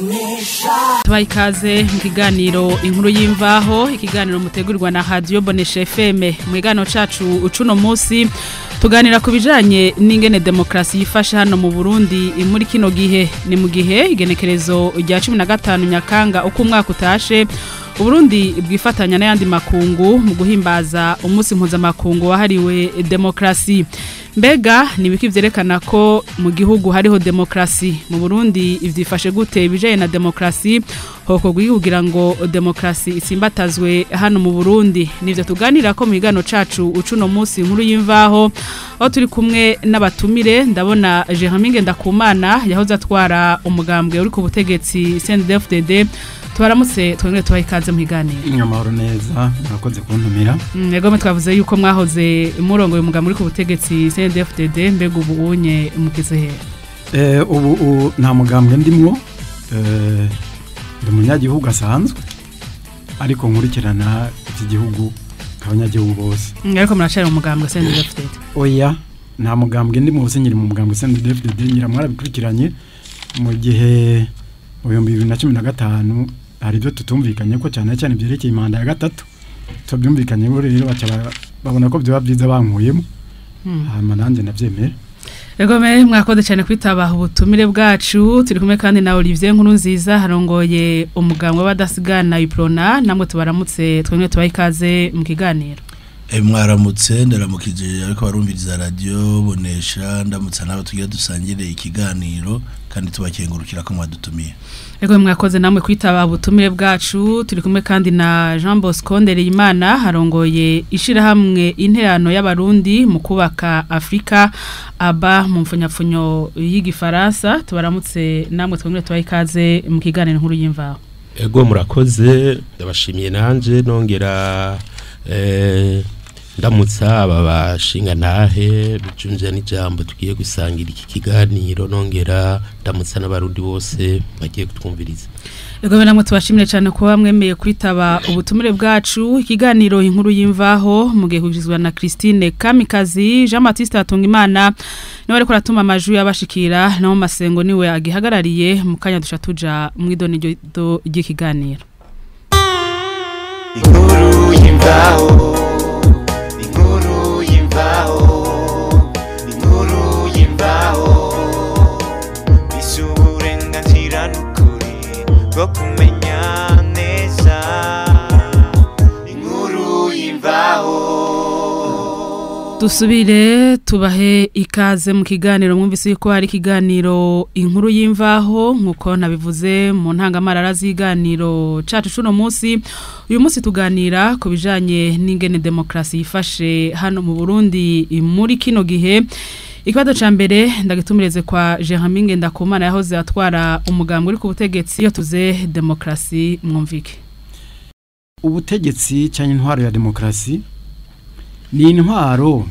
Tubaha ikaze mu kiganiro Inkuru y'Imvaho, ikiganiro mutegurirwa na Radio Bonesha FM. Mu kiganiro cacu ucuno munsi tuganira ku bijanye n'ingene demokrasi yifashe hano mu Burundi muri kino gihe. Ni mu gihe igenekerezo rya 15 Nyakanga uko umwaka utashe, Uburundi bwifatanya n'ayandi makungu mu guhimbaza umunsi mpuzamakungu wahariwe demokrasi. Mbega ni biki vyerekana ko mu gihugu hariho demokrasi? Mu Burundi ivyifashe gute ibijanye na demokrasi? Hokorwa iki kugira ngo demokrasi itsimbatazwe hano mu Burundi? Nivyo tuganira ko mu kiganiro cacu ucuno munsi Inkuru y'Imvaho, aho turi kumwe n'abatumire. Ndabona Jeremy Ngendakumana yahoze atwara umugambwe uri ku butegetsi CNDD-FDD. Tubaramutse, twongere tubahe ikaze mu kiganiro. Amahoro neza, murakoze kuntumira. Yego, twavuze yuko mwahoze murongoye umugambi uri ku butegetsi CNDD-FDD. Mbega ubu unye mukize he? Ubu nta mugambwe ndimwo, ndi umunyagihugu asanzwe ariko nkurikirana iki gihugu nk'abanyagihugu bose. Ariko muracari mu mugambwe CNDD-FDD? Oya, nta mugambwe ndimwo, bose nyiri mu mugambwe CNDD-FDD, ngira mwarabikurikiranye mu gihe mu 2015 hari ibyo tutumvikanye ko cyane cyane byerekeye imanda ya gatatu. Tubyumvikanye bo rero baca babona ko byoba byiza bankuyemo, hama nanjye ndabyemera. Ego me, mwakoze cyane kwitaba ubutumire bwacu. Turi kumwe kandi na Olivier Nkurunziza, harongoye umugambwe w'abadasigana Uprona. Namwe tubaramutse, twemwe tubahe ikaze mu kiganiro. Mwaramutse, ndaramukije ariko barumviriza Radio Bonesha, ndamutsa nabo tugira dusangire ikiganiro kandi tubakengurukira ko mwadutumiye. Ego, mwakoze namwe kwitaba ubutumire bwacu. Turi kumwe kandi na Jean Bosco Ndereyimana, harongoye ishirahamwe Interano y'Abarundi mu Kubaka Afrika, aba mu mfunyapfunyo y'igifaransa. Tubaramutse namwe, twongere tubahe ikaze mu kiganiro Inkuru y'Imvaho. Ego, murakoze, ndabashimiye nanje, nongera ndamutsa aba bashinga ntahe bijunje n'ijambo tugiye gusangira iki kiganiro, nongera ndamutsa n'abarundi bose bagiye kutwumviriza. Ego, namwe tubashimire cyane kuba mwemeye kwitaba ubutumire bwacu. Ikiganiro Inkuru y'Imvaho mugiye kugizwa na Christine Kamikazi. Jean Baptiste Hatungimana niwe ariko aratuma amajwi yabashikira, naho Masengo niwe agihagarariye. Mu kanya dusha tuja mu idonido ry'ikiganiro. Inkuru y'Imvaho, inkuru y'Imvaho, inkuru y'Imvaho. Isi uburenganzira n'ukuri bwo kumenya neza inkuru y'Imvaho. Dusubire tubahe ikaze mu kiganiro. Mwumvise yuko hari ikiganiro Inkuru y'Imvaho. Nkuko nabivuze mu ntangamarara z'iganiro cacu cuno munsi, uyu munsi tuganira ku bijanye n'ingene demokrasi yifashe hano mu Burundi muri kino gihe. Ikibazo ca mbere ndagitumireze kwa Jeremy Ngendakumana yahoze atwara umugambwe uri ku butegetsi. Iyo tuze demokrasi, mwumvike? Ubutegetsi cyangwa intwaro ya demokrasi ni intwaro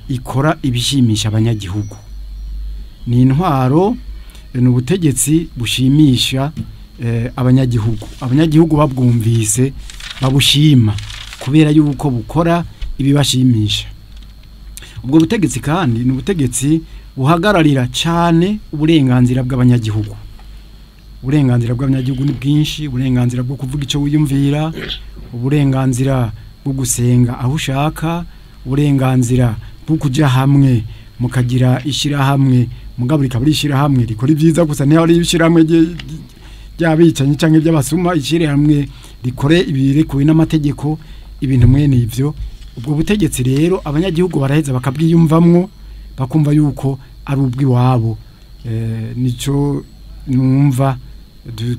ikora ibishimisha abanyagihugu, ni intwaro, ni ubutegetsi bushimisha abanyagihugu. Abanyagihugu babwumvise babushima kubera yuko bukora ibibashimisha. Ubwo butegetsi kandi ni ubutegetsi buhagararira cyane uburenganzira bw'abanyagihugu. Uburenganzira bw'abanyagihugu ni bwinshi: uburenganzira bwo kuvuga icyo wiyumvira, uburenganzira bwo gusenga aho ushaka, uburenganzira bwo kujya hamwe mukagira ishyirahamwe, mugabo rikaba ari ishyirahamwe rikora ibyiza gusa, niba ari ishyirahamwe ry'abicanyi cyangwa iby'abasuma, ishyirahamwe rikore ibirekuwe n'amategeko, ibintu mwene ivyo. Ubwo butegetsi rero abanyagihugu baraheza bakabwiyumvamwo, bakumva yuko ari ubw'iwabo. Nico numva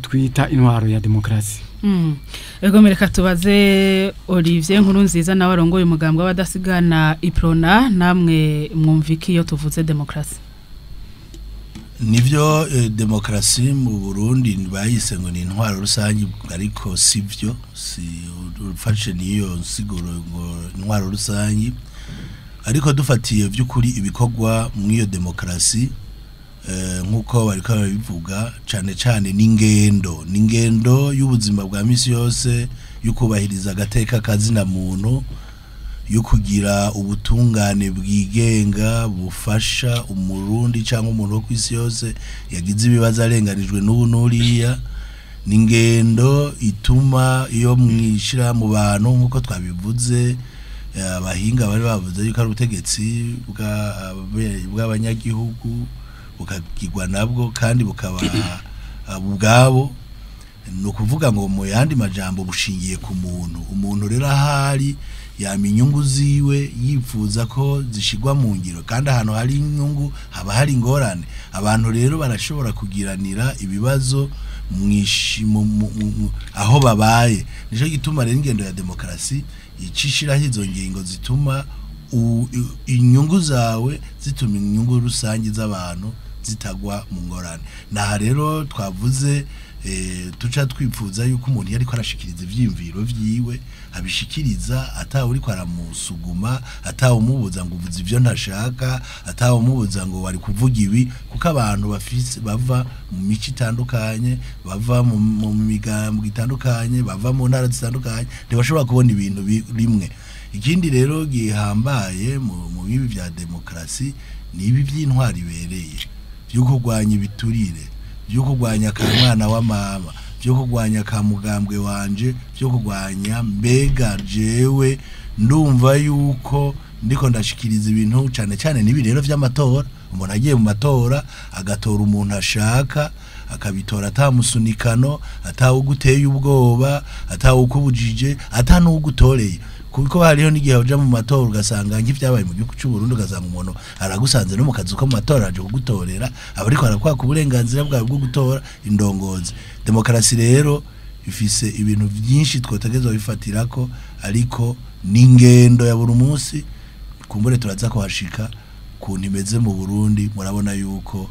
twita intwaro ya demokrasi. Ego, mereka tubaze Olivier Nkurunziza nawe arongoye umugambwe w'abadasigana Uprona. Namwe mwumviki iyo tuvuze demokrasi? Nivyo, demokrasi mu Burundi bayise ngo ni intwaro rusange, ariko sivyo. Si ufashe niyo nsiguro ngo intwaro rusange, ariko dufatiye by'ukuri ibikorwa mu iyo demokrasi, nkuko bariko babivuga, cane cane n'ingendo y'ubuzima bwa misi yose, y'ukubahiriza agateka kazina muntu, yo kugira ubutungane bwigenga bufasha umurundi cyangwa umuntu wo kwisi yose yagize ibibazo arenganijwe n'ubu n'uriya. Ni ingendo ituma iyo mwishira mu bantu nk'uko twabivuze, abahinga bari bavuze yuko ari ubutegetsi bw'abanyagihugu bukagirwa nabwo kandi bukaba ubwabo. Ni ukuvuga ngo mu yandi majambo bushingiye ku muntu. Umuntu rero ahari yama inyungu ziwe yifuza ko zishigwa mu ngiro, kandi ahantu hari inyungu haba hari ingorane. Abantu rero barashobora kugiranira ibibazo aho babaye. Nico gituma rero ingendo ya demokarasi icishiraho izo ngingo zituma inyungu zawe zituma inyungu rusange z'abantu zitagwa mu ngorane. Naha rero twavuze tuca twipfuza yuko umuntu yariko arashikiriza ivyiyumviro vyiwe abishikiriza atawe uriko aramusuguma, atawe umubuza ngo uvuze ivyo ntashaka, atawe umubuza ngo wari kuvuga ibi, kuko abantu bafise bava mu mico itandukanye, bava mu migambwe itandukanye, bava mu ntara zitandukanye, ntibashobora kubona ibintu rimwe. Ikindi rero gihambaye mu bibi vya demokarasi ni ibi vy'intwari ibereye, vyo kurwanya ibiturire, vyo kurwanya ka mwana wa mama, vyo kurwanya ka mugambwe wanje, vyo kurwanya mbega jewe ndumva yuko ndiko ndashikiriza ibintu cane cane nibi rero vy'amatora. Umuntu agiye mu matora agatora umuntu ashaka, akabitora atamusunikano, atawuguteye ubwoba, atawukubujije, atanugutoreye. Kuko hariho n'igihe uja mu matora ugasanga nk'ivyabaye mu gihugu c'u Burundi, ugasanga umuntu aragusanze no mu kazu ko mu matora aje kugutorera, aba ariko arakwaka uburenganzira bwawe bwo gutora indongozi. Demokarasi rero ifise ibintu vyinshi twotegerezwa bifatirako, ariko n'ingendo ya buri munsi. Kumbure turaza kuhashika kuntu imeze mu Burundi. Murabona yuko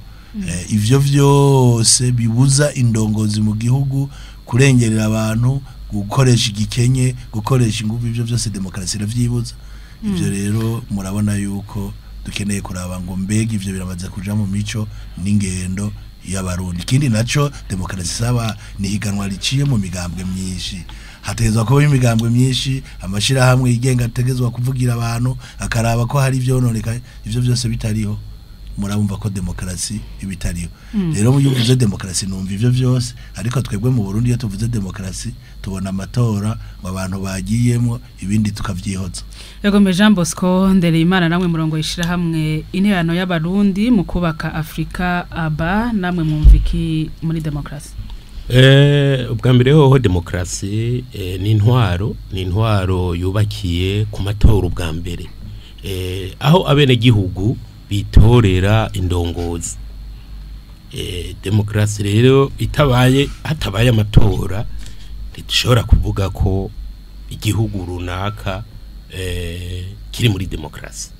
ivyo vyose bibuza indongozi mu gihugu kurengerera abantu, gukoresha igikenye, gukoresha ingufu, ivyo vyose demokarasi iravyibuza. Ivyo rero murabona yuko dukeneye kuraba ngo mbega ivyo biramaze kuja mu mico n'ingendo y'Abarundi. Ikindi naco demokarasi isaba ni higanwa riciye mu migambwe myinshi. Hategezwa kuba imigambwe myinshi, amashirahamwe yigenga ategezwa kuvugira abantu, akaraba ko hari ivyononekaye. Ivyo vyose bitariho murabumva ko demokarasi ibitariho. Rero mu uvuze demokarasi numva ivyo vyose, ariko twebwe mu Burundi iyo tuvuze demokarasi tubona amatora ngo abantu bagiyemwo, ibindi tukavyihoza. Yego Jean Bosco Ndereyimana, namwe murongo ishirahamwe interano y'Abarundi mu kubaka Afrika aba, namwe mwumva iki muri demokarasi? Ubwa mbere hoho demokarasi ni intwaro, ni intwaro yubakiye ku matora ubwa mbere, aho abenegihugu bitorera indongozi. Demokarasi rero itabaye hatabaye amatora ntidushobora kuvuga ko igihugu runaka kiri muri demokarasi,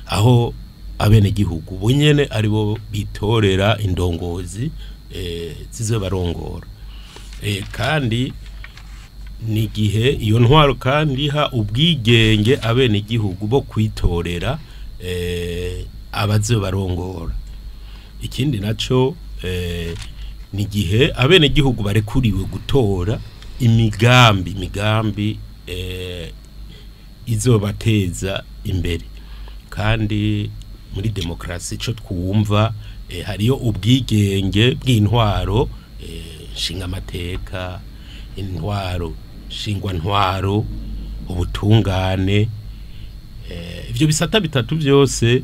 aho abenegihugu bonyene aribo bitorera indongozi zizobarongora. Kandi ni gihe iyo ntwaro kandi iha ubwigenge abenegihugu bo kwitorera abazobarongora. Ikindi naco ni gihe abenegihugu barekuriwe gutora imigambi izobateza imbere. Kandi muri demokarasi ico twumva hariyo ubwigenge bw'intwaro nshingamateka, intwaro nshingwantwaro, ubutungane, ivyo bisata bitatu byose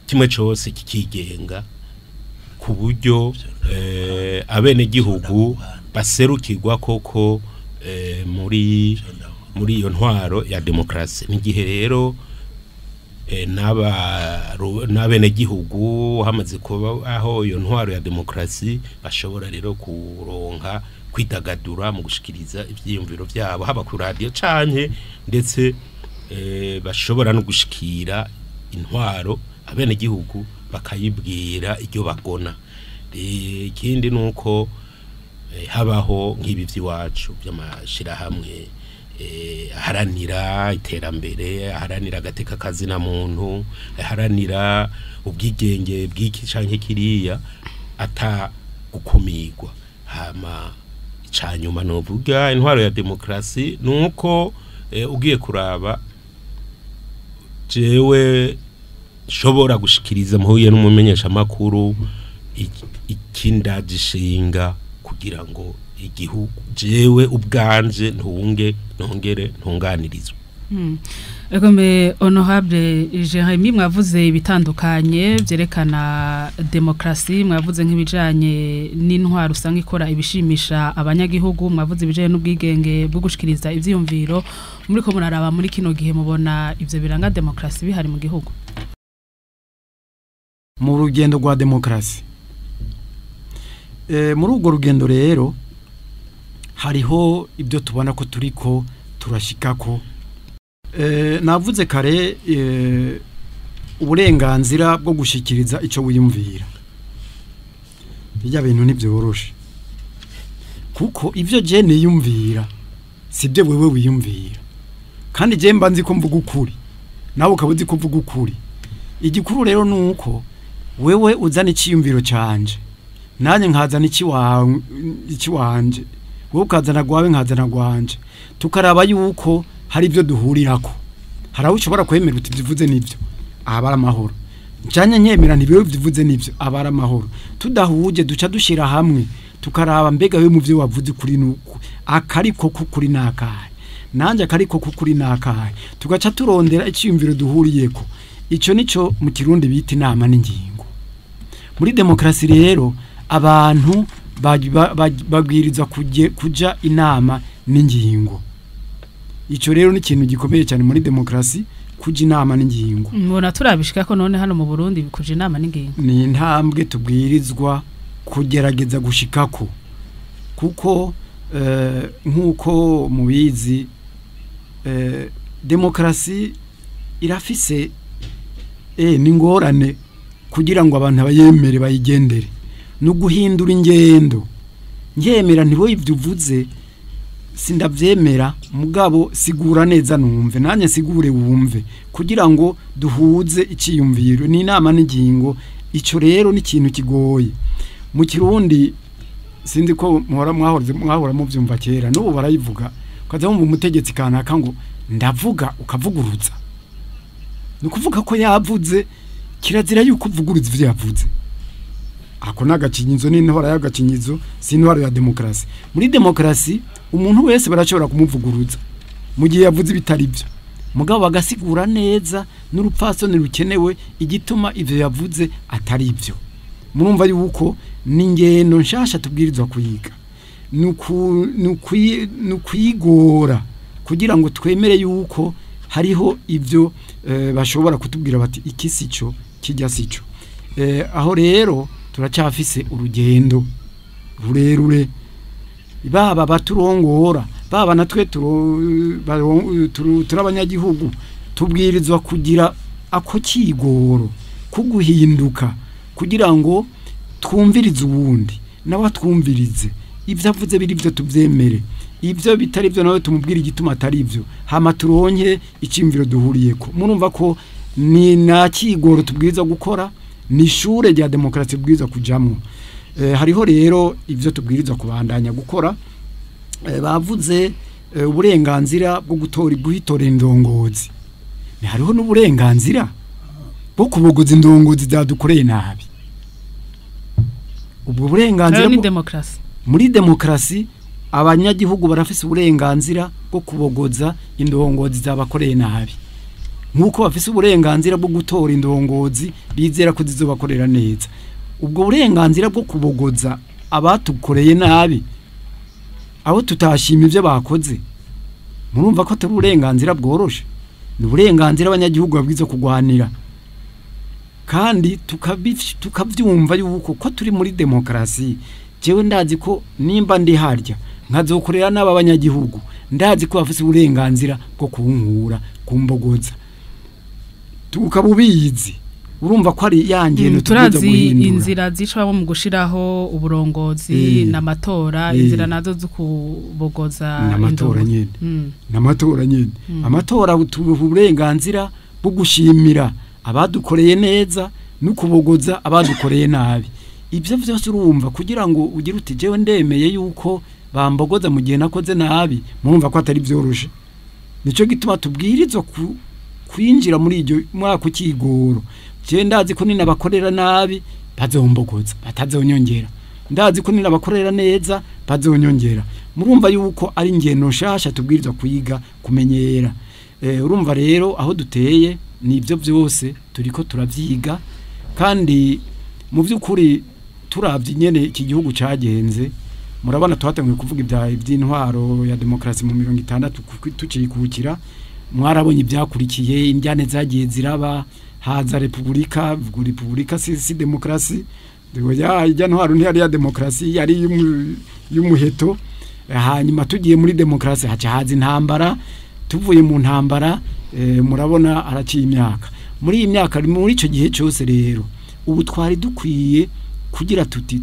kimwe cose kikigenga ku buryo abenegihugu baserukirwa koko muri iyo ntwaro ya demokarasi. Ni gihe rero n'abenegihugu hamaze kuba aho iyo ntwaro ya demokarasi bashobora rero kuronka kwidagadura mu gushikiriza ivyiyumviro vyabo, haba ku radio canke ndetse bashobora no gushikira intwaro abenegihugu bakayibwira iryo bagona. Ikindi nuko habaho nk'ibi vy'iwacu by'amashirahamwe aharanira iterambere, aharanira agateka kazina muntu, aharanira ubwigenge bw'iki canke kiriya ata gukumigwa. Hama icanyuma novuga intwaro ya demokarasi nuko ugiye kuraba jewe nshobora gushikiriza muhuye n'umumenyesha makuru Ikindagishinga kugira ngo igihugu jewe ubwanje ntunge ntongere ntunganirizwe. Egome honorable Jeremy, mwavuze ibitandukanye byerekana demokrasi, mwavuze nk'ibijanye n'intwaro usanga ikora ibishimisha abanyagihugu, mwavuze ibijanye n'ubwigenge bwo gushikiriza ivyiyumviro. Muri ko muraraba muri kino gihe mubona ivyo biranga demokrasi bihari mu gihugu? Mu rugendo rwa demokrasi, muri urwo rugendo rero hariho ibyo tubona ko turiko turashikako. Navuze kare uburenganzira bwo gushikiriza ico wiyumvira, bijya bintu ntibyoroshe kuko ivyo je niyumvira sibyo wewe wiyumvira, kandi je mba nzi ko mvuga ukuri nawe ukaba uzi ko mvuga ukuri. Igikuru rero nuko wewe uzana iciyumviro canje nanjye nkazana ikiwanje, wowe ukazana gwawe nkazana gwanje, tukaraba yuko hari ibyo duhurirako. Hari aho ushobora kwemera uti bivuze nivyo, aba ari amahoro, njanye nyemera ntibiwe bivuze nivyo, aba ari amahoro. Tudahuje duca dushira hamwe tukaraba mbega we mu byo wavuze kuri nuko akariko kukuri nakahe, nanje akariko kukuri nakahe, tugaca turondera iciyumviro duhuriyeko. Ico nico mu Kirundi bita inama n'ingingo. Muri demokrasi rero abantu babwirizwa kuja inama n'ingingo. Ico rero ni ikintu gikomeye cyane muri demokrasi, kuja inama n'ingingo. Mbona turabishika ko none hano mu Burundi kuja inama n'ingingo ni intambwe tubwirizwa kugerageza gushikako, kuko nkuko mubizi demokrasi irafise n'ingorane kugira ngo abantu abayemere bayigendere no guhindura ingendo. Nyemera ntibo ivyo uvuze sindavyemera, mugabo sigura neza numve nanye sigure wumve, kugira ngo duhuze iciyumviro ni inama n'ingingo. Ico rero ni ikintu kigoye mu Kirundi, sindi ko muhora mwahora muvyumva kera n'ubu barayivuga, ukaza wumva umutegetsi kanaka ngo ndavuga ukavuguruza. Ni ukuvuga ko yavuze, kirazira yuko uvuguruza ivyo yavuze. Ako nagacinyizo n'intwara y'agacinyizo, si intwaro ya demokrasi. Muri demokrasi umuntu wese barashobora kumuvuguruza mu gihe yavuze ibitari byo, mugabo bagasigura neza n'urupfasoni rukenewe igituma ivyo yavuze atari byo. Murumva yuko ni ingendo nshasha tubwirizwa kuyiga, nukwigora kugira ngo twemere yuko hariho ivyo bashobora kutubwira bati iki sico kijya sico. Aho rero turacyafise urugendo rurerure, baba baturongora baba natwe turabanyagihugu tubwirizwa kugira ako kigoro kuguhinduka kugira ngo twumvirize uwundi nawe atwumvirize, ivyo avuze biri byo tuvyemere, ivyo bitari byo nawe tumubwire igituma atari byo, hama turonke iciyumviro duhuriyeko. Murumva ko ni na kigoro tubwirizwa gukora, ni ishure rya demokrasi tubwirizwa kujamwo. Hariho rero ivyo tubwirizwa kubandanya gukora. Bavuze uburenganzira bwo gutora guhitora indongozi, ni hariho n'uburenganzira bwo kubogoza indongozi zadukoreye nabi. Ubwo burenganzira ni demokrasi. Muri demokrasi abanyagihugu barafise uburenganzira bwo kubogoza indongozi zabakoreye nabi, nkuko bafise uburenganzira bwo gutora indongozi bizera ko zizobakorera neza. Ubwo burenganzira bwo kubogoza abatukoreye nabi, abo tutashima ivyo bakoze, murumva ko atari uburenganzira bworoshe. Ni uburenganzira abanyagihugu babwiza kugwanira, kandi tukavyumva yuko ko turi muri demokrasi. Jewe ndazi ko nimba ndi harya nkazokorera n'aba banyagihugu, ndazi ko bafise uburenganzira bwo kunkura kumbogoza, tukabubizi. Urumva ko ari yangendo turazi inzira zicwamo mu gushiraho uburongozi n'amatora, inzira nazo zo kubogoza n'amatora nyene. N'amatora nyene, amatora uburenganzira bwo gushimira abadukoreye neza no kubogoza abadukoreye nabi. Ivyo vyose urumva kugira ngo ugire uti jewe ndemeye yuko bambogoza mu gihe nakoze nabi, murumva ko atari byoroshe. Nico gituma tubwirizwa kwinjira muri iryo muri ako kigoro Je ndazi ko ninabakorera nabi bazombogoza batazonyongera, ndazi ko ninabakorera neza bazonyongera. Murumva yuko ari ingendo nshasha tubwirizwa kuyiga kumenyera. Urumva rero aho duteye nibyo byose turiko turavyiga, kandi mu by'ukuri turavye nyene iki gihugu cagenze. Murabona twatanguye kuvuga iby'intwaro ya demokrasi mu 60 tukikukira, mwarabonye ibyakurikiye, indyane zagiye ziraba, haza republika, republika si demokrasi, ya ijya ntwaro ntiyari ya demokrasi, yari y'umuheto. Hanyuma tugiye muri demokrasi haca haza intambara, tuvuye mu ntambara murabona araciye imyaka. Muri iyi myaka muri ico gihe cyose rero ubu twari dukwiye kugira tuti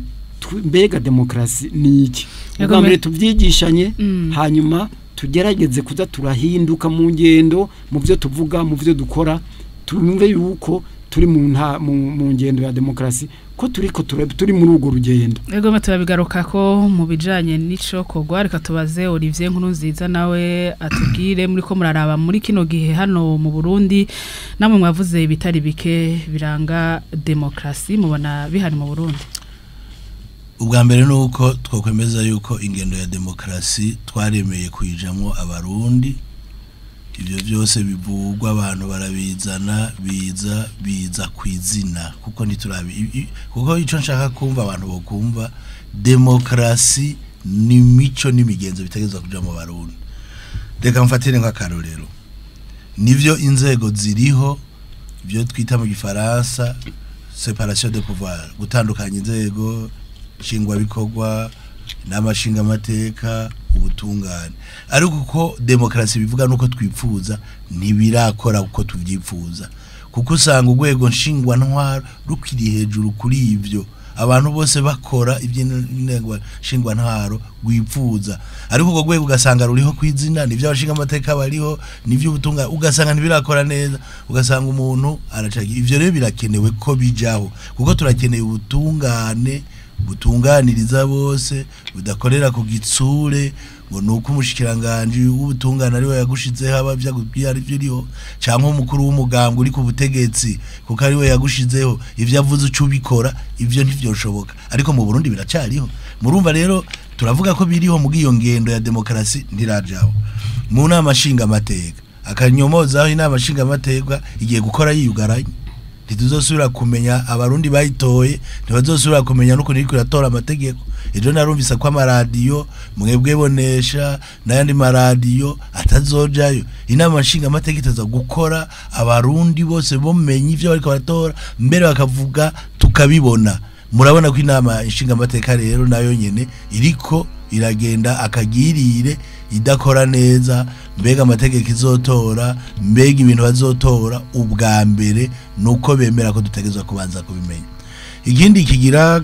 mbega demokrasi ni iki, ubwa mbere tuvyigishanye, hanyuma tugerageze kuza turahinduka mu ngendo, mu byo tuvuga, mu byo dukora, tumve yuko turi mu ngendo ya demokrasi, ko turiko turi muri urwo rugendo. Ego turabigaruka ko mu bijanye n'ico kogwa. Reka tubaze Olivier Nkurunziza nawe atubwire muri ko muraraba muri kino gihe hano mu Burundi, namwe mwavuze ibitari bike biranga demokrasi, mubona bihari mu Burundi? Ubwa mbere nuko twokwemeza yuko ingendo ya demokrasi twaremeye kuyijamwo abarundi. Ibyo byose bivugwa abantu barabizana, biza kwizina, kuko ntiturabi, kuko ico nshaka kumva abantu bokumva demokrasi ni mico n'imigenzo bitegezwa kuja mu Barundi. Reka mfatire nk'akarorero, nivyo inzego ziriho, ibyo twita mu gifaransa séparation de pouvoir, gutandukanya inzego nshingwa bikorwa n'amashinga amateka, ubutungane. Ariko uko demokrasi bivuga nuko twipfuza ntibirakora uko tuvyipfuza, kuko usanga urwego nshingwa ntwaro rukiri hejuru kuri ivyo, abantu bose bakora iby'intego nshingwa ntwaro rwipfuza, ariko urwo rwego ugasanga ruriho kwizina, nivyo abashinga amateka bariho, nivyo ubutungane, ugasanga ntibirakora neza, ugasanga umuntu aracagira. Ivyo rero birakenewe ko bijaho, kuko turakeneye ubutungane butunganiriza bose, budakorera ku gitsure ngo nuko umushikiranganje w'ubutungane ari we yagushizeho aba ari byo, canke umukuru w'umugambwe uri ku butegetsi kuko ari we yagushizeho, ivyo avuze uco ubikora, ivyo ntivyoshoboka. Ariko mu Burundi biracariho. Murumva rero turavuga ko biriho mu iyo ngendo ya demokrasi ntirajaho. Mu nama nshinga amateka akanyomozaho, inama nshinga amateka igiye gukora yiyugaranye, ntituzosubira kumenya abarundi bayitoye, ntibazosubira kumenya nuko niriko iratora amategeko. Ejo narumvise ko amaradiyo mwebwe bonesha n'ayandi maradiyo atazojayo. Inama nshinga amateka itaza gukora abarundi bose bomenye ivyo bariko baratora, mbere bakavuga tukabibona. Murabona ko inama nshinga amateka rero nayo nyene iriko iragenda akagirire, idakora neza. Mbega amategeko izotora, mbega ibintu bazotora, ubwa mbere nuko bemera ko dutegezwa kubanza kubimenya. Ikindi kigira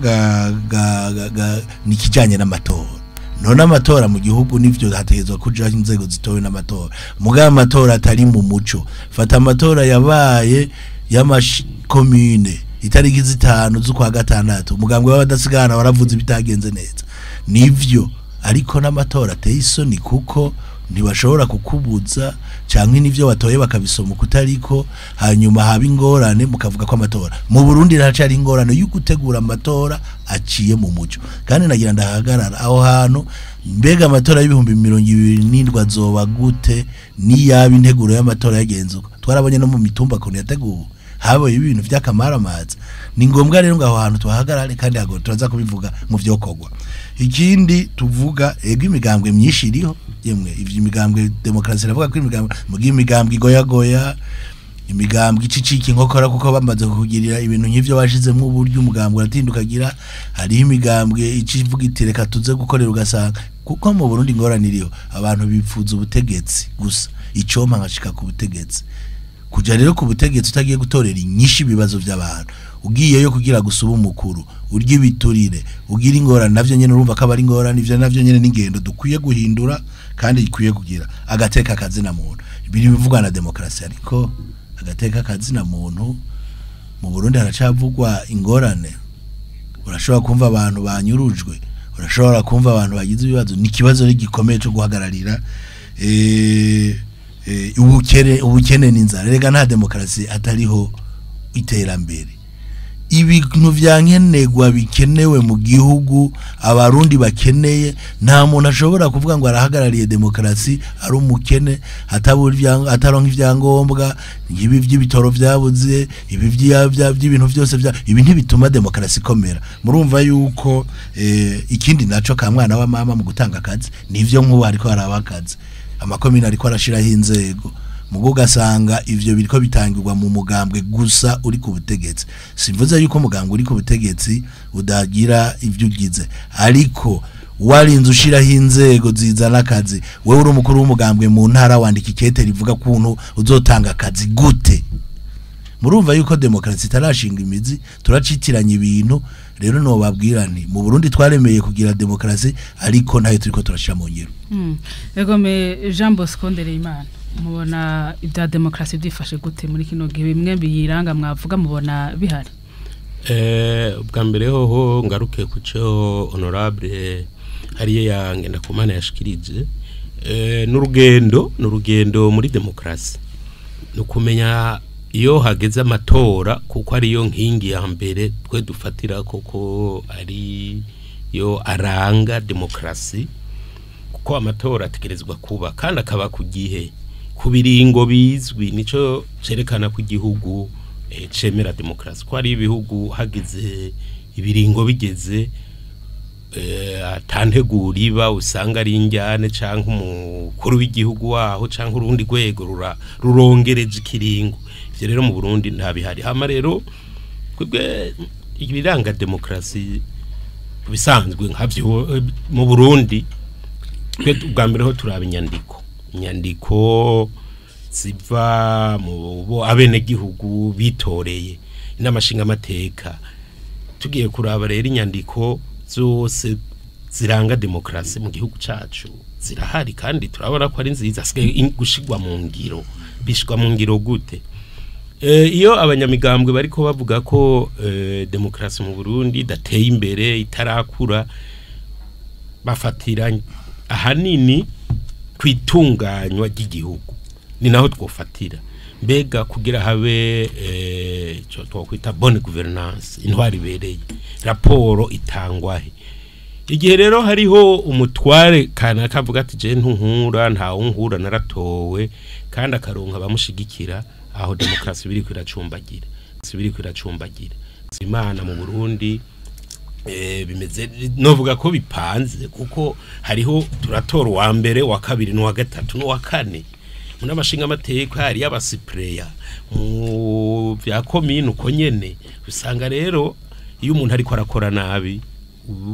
ni kijanye n'amatora. None amatora mu gihugu nivyo hategezwa kuja inzego zitowe n'amatora, mugabo amatora atari mu muco. Fata amatora yabaye y'amakomune itariki 5 z'ukwa gatandatu, umugambwe w'abadasigana waravuze bitagenze neza, nivyo, ariko n'amatora ateye isoni, kuko ntibashobora kukubuza canke nivyo batoye bakabisoma kutariko, hanyuma haba ingorane mukavuga ko amatora mu Burundi haracari ingorane yo gutegura amatora aciye mu muco. Kandi nagira ndahagarara aho hantu, mbega amatora y'ibihumbi 27 azoba gute niyaba integuro y'amatora yagenzuka? Twarabonye no mu mitumba kuntu yateguwe, habaye ibintu vy'akamaramaza. Ni ngombwa rero ngaho hantu tuhagarare, kandi hago turaza kubivuga mu vyokogwa. Ikindi tuvuga, ego imigambwe myinshi iriho, yemwe ivyo imigambwe demokrasi iravuga ko imigambwe mugiye imigambwe igoyagoya, imigambwe icicika inkokora, kuko bamaze kugirira ibintu nk'ivyo bashizemwo uburyo umugambwe uratindukagira. Hariho imigambwe icivuga iti reka tuze gukorera, ugasanga kuko mu Burundi ingorane iriho, abantu bipfuza ubutegetsi gusa, icompa nkashika ku butegetsi. Kuja rero ku butegetsi utagiye gutorera inyinshi ibibazo by'abantu, ugiyeyo kugira gusuba umukuru, urya ibiturire, ugira ingorane, navyo nyene urumva ko abari ingorane. Ivyo navyo nyene n'ingendo dukwiye guhindura, kandi ikwiye kugira agateka kazina muntu. Biri bivugwa na demokrasi, ariko agateka kazina muntu mu Burundi haracavugwa ingorane. Urashobora kumva abantu banyurujwe, urashobora kumva abantu bagize ibibazo. Ni ikibazo gikomeye cyo guhagararira ubukene n'inzara. Rega nta demokrasi atariho Iterambere, ibintu vyankenerwa bikenewe mu gihugu, abarundi bakeneye. Nta muntu ashobora kuvuga ngo arahagarariye demokarasi ari umukene, atabura ataronka ivyangombwa, ibi vy'ibitoro vyabuze, ibi vy'ibintu vyose vya ibi ntibituma demokarasi ikomera. Murumva yuko ikindi naco, ka mwana wa mama mu gutanga akazi, nivyo, nk'ubu ariko haraba akazi, amakomine ariko arashiraho inzego, mugo ugasanga ivyo biriko bitangirwa mu mugambwe gusa uri ku butegetsi. Simvuze yuko umugambwe uri ku butegetsi udagira ivyo ugize, ariko warinze ushiraho inzego zizana akazi, wewe uri umukuru w'umugambwe mu ntara, wandika ikete rivuga kuntu uzotanga akazi gute? Murumva yuko demokarasi itarashinga imizi, turacitiranya ibintu. Rero no babwira nti mu Burundi twaremeye kugira demokarasi, ariko ntayo turiko turashira mu ngiro. Egome Jean Bosco Ndereyimana, mubona ibya demokarasi byifashe gute muri kino gihe? Bimwe biyiranga mwavuga, mubona bihari? Ubwa mbere hoho ngaruke ku cyo honorable hariyo ya Ngendakumana yashikirije. N'urugendo muri demokarasi ni ukumenya iyo hageze amatora, kuko ariyo nkingi ya mbere twe dufatira, koko ari yo aranga demokarasi, kuko amatora ategerezwa kuba kandi akaba ku gihe, ku biringo bizwi. Nico cerekana ko igihugu cemera demokarasi, ko ari ibihugu hagize ibiringo bigeze atantegura iba, usanga ari injyane, canke umukuru w'igihugu waho canke urundi rwego rurongereje ikiringo. Ivyo rero mu Burundi nta bihari. Hama rero twebwe ibiranga demokarasi bisanzwe nkavyo mu Burundi, twe ubwa mbere ho turaba inyandiko ziva mu bo abenegihugu bitoreye, inama nshingamateka. Tugiye kuraba rero, inyandiko zose ziranga demokarasi mu gihugu cacu zirahari, kandi turabona ko ari nziza. Asigaye gushigwa mu ngiro. Bishigwa mu ngiro gute? Iyo abanyamigambwe bariko bavuga ko demokarasi mu Burundi idateye imbere, itarakura, bafatira ahanini kwitunganywa ry'igihugu. Ni naho twofatira. Mbega kugira habe ico twokwita bonne gouvernance, intwari ibereye, raporo itangwa he? Igihe rero hariho umutware kanaka avuga ati: "Je ntunkura, nta unkura, naratowe", kandi akaronka abamushigikira, aho demokarasi biriko iracumbagira, biriko iracumbagira. Imana mu Burundi bimeze, novuga ko bipanze, kuko hariho turatora uwa mbere, wa kabiri, n'uwa gatatu, n'uwa kane mu n'amashinga amateka, hari abasipureya mu vya komine uko nyene. Usanga rero iyo umuntu ariko arakora nabi,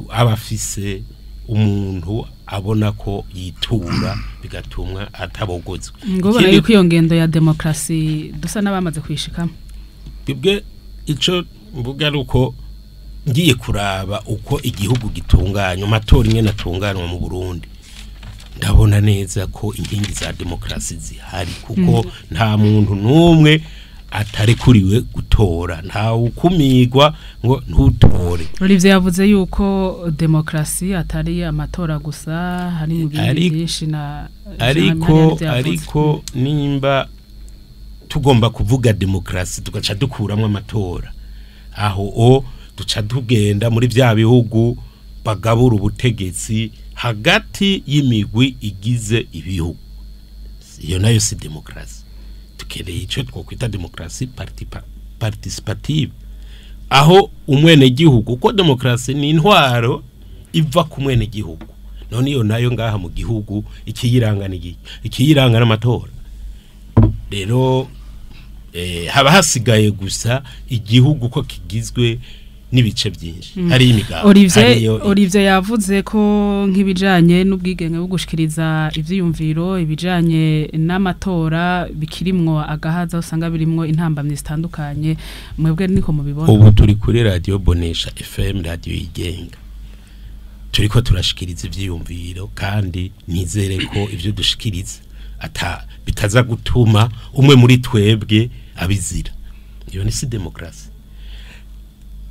aba afise umuntu abona ko yitura, bigatumwa atabogozwa. Ngo ubona yuko iyo ngendo ya demokarasi dusa n'abamaze kuyishikamo? Bibwe ico mvuga ari uko ngiye kuraba uko igihugu gitunganywa, amatora ingene atunganywa mu Burundi, ndabona neza ko inkingi za demokarasi zihari, kuko nta muntu n'umwe atarekuriwe gutora, nta ukumirwa ngo ntutore. Olivier yavuze yuko demokarasi atari amatora gusa, hari mu bindi byinshi na ariko Jean Marie yavuze. Ariko nimba tugomba kuvuga demokarasi tugaca dukuramwo amatora, aho o duca tugenda muri vya bihugu bagabura ubutegetsi hagati y'imigwi igize ibihugu. Iyo nayo si demokarasi. Dukeneye ico twokwita demokarasi participative, aho umwenegihugu, kuko demokarasi ni intwaro iva ku mwenegihugu. None iyo nayo ngaha mu gihugu ikiyiranga ni iki? Ikiyiranga n'amatora. Rero haba hasigaye gusa igihugu ko kigizwe n'ibice byinshi, hari imigabo, Olivier hariyo Olivier yavuze ko nk'ibijanye n'ubwigenge bwo gushikiriza ivyiyumviro, ibijanye n'amatora, bikirimwo agahaza, usanga birimwo intambamyi zitandukanye. Mwebwe niko mubibona? Ubu turi kuri radio Bonesha FM, radio yigenga, turiko turashikiriza ivyiyumviro, kandi nizere ko ivyo dushikiriza ata bitaza gutuma umwe muri twebwe abizira. Iyo ni si demokarasi.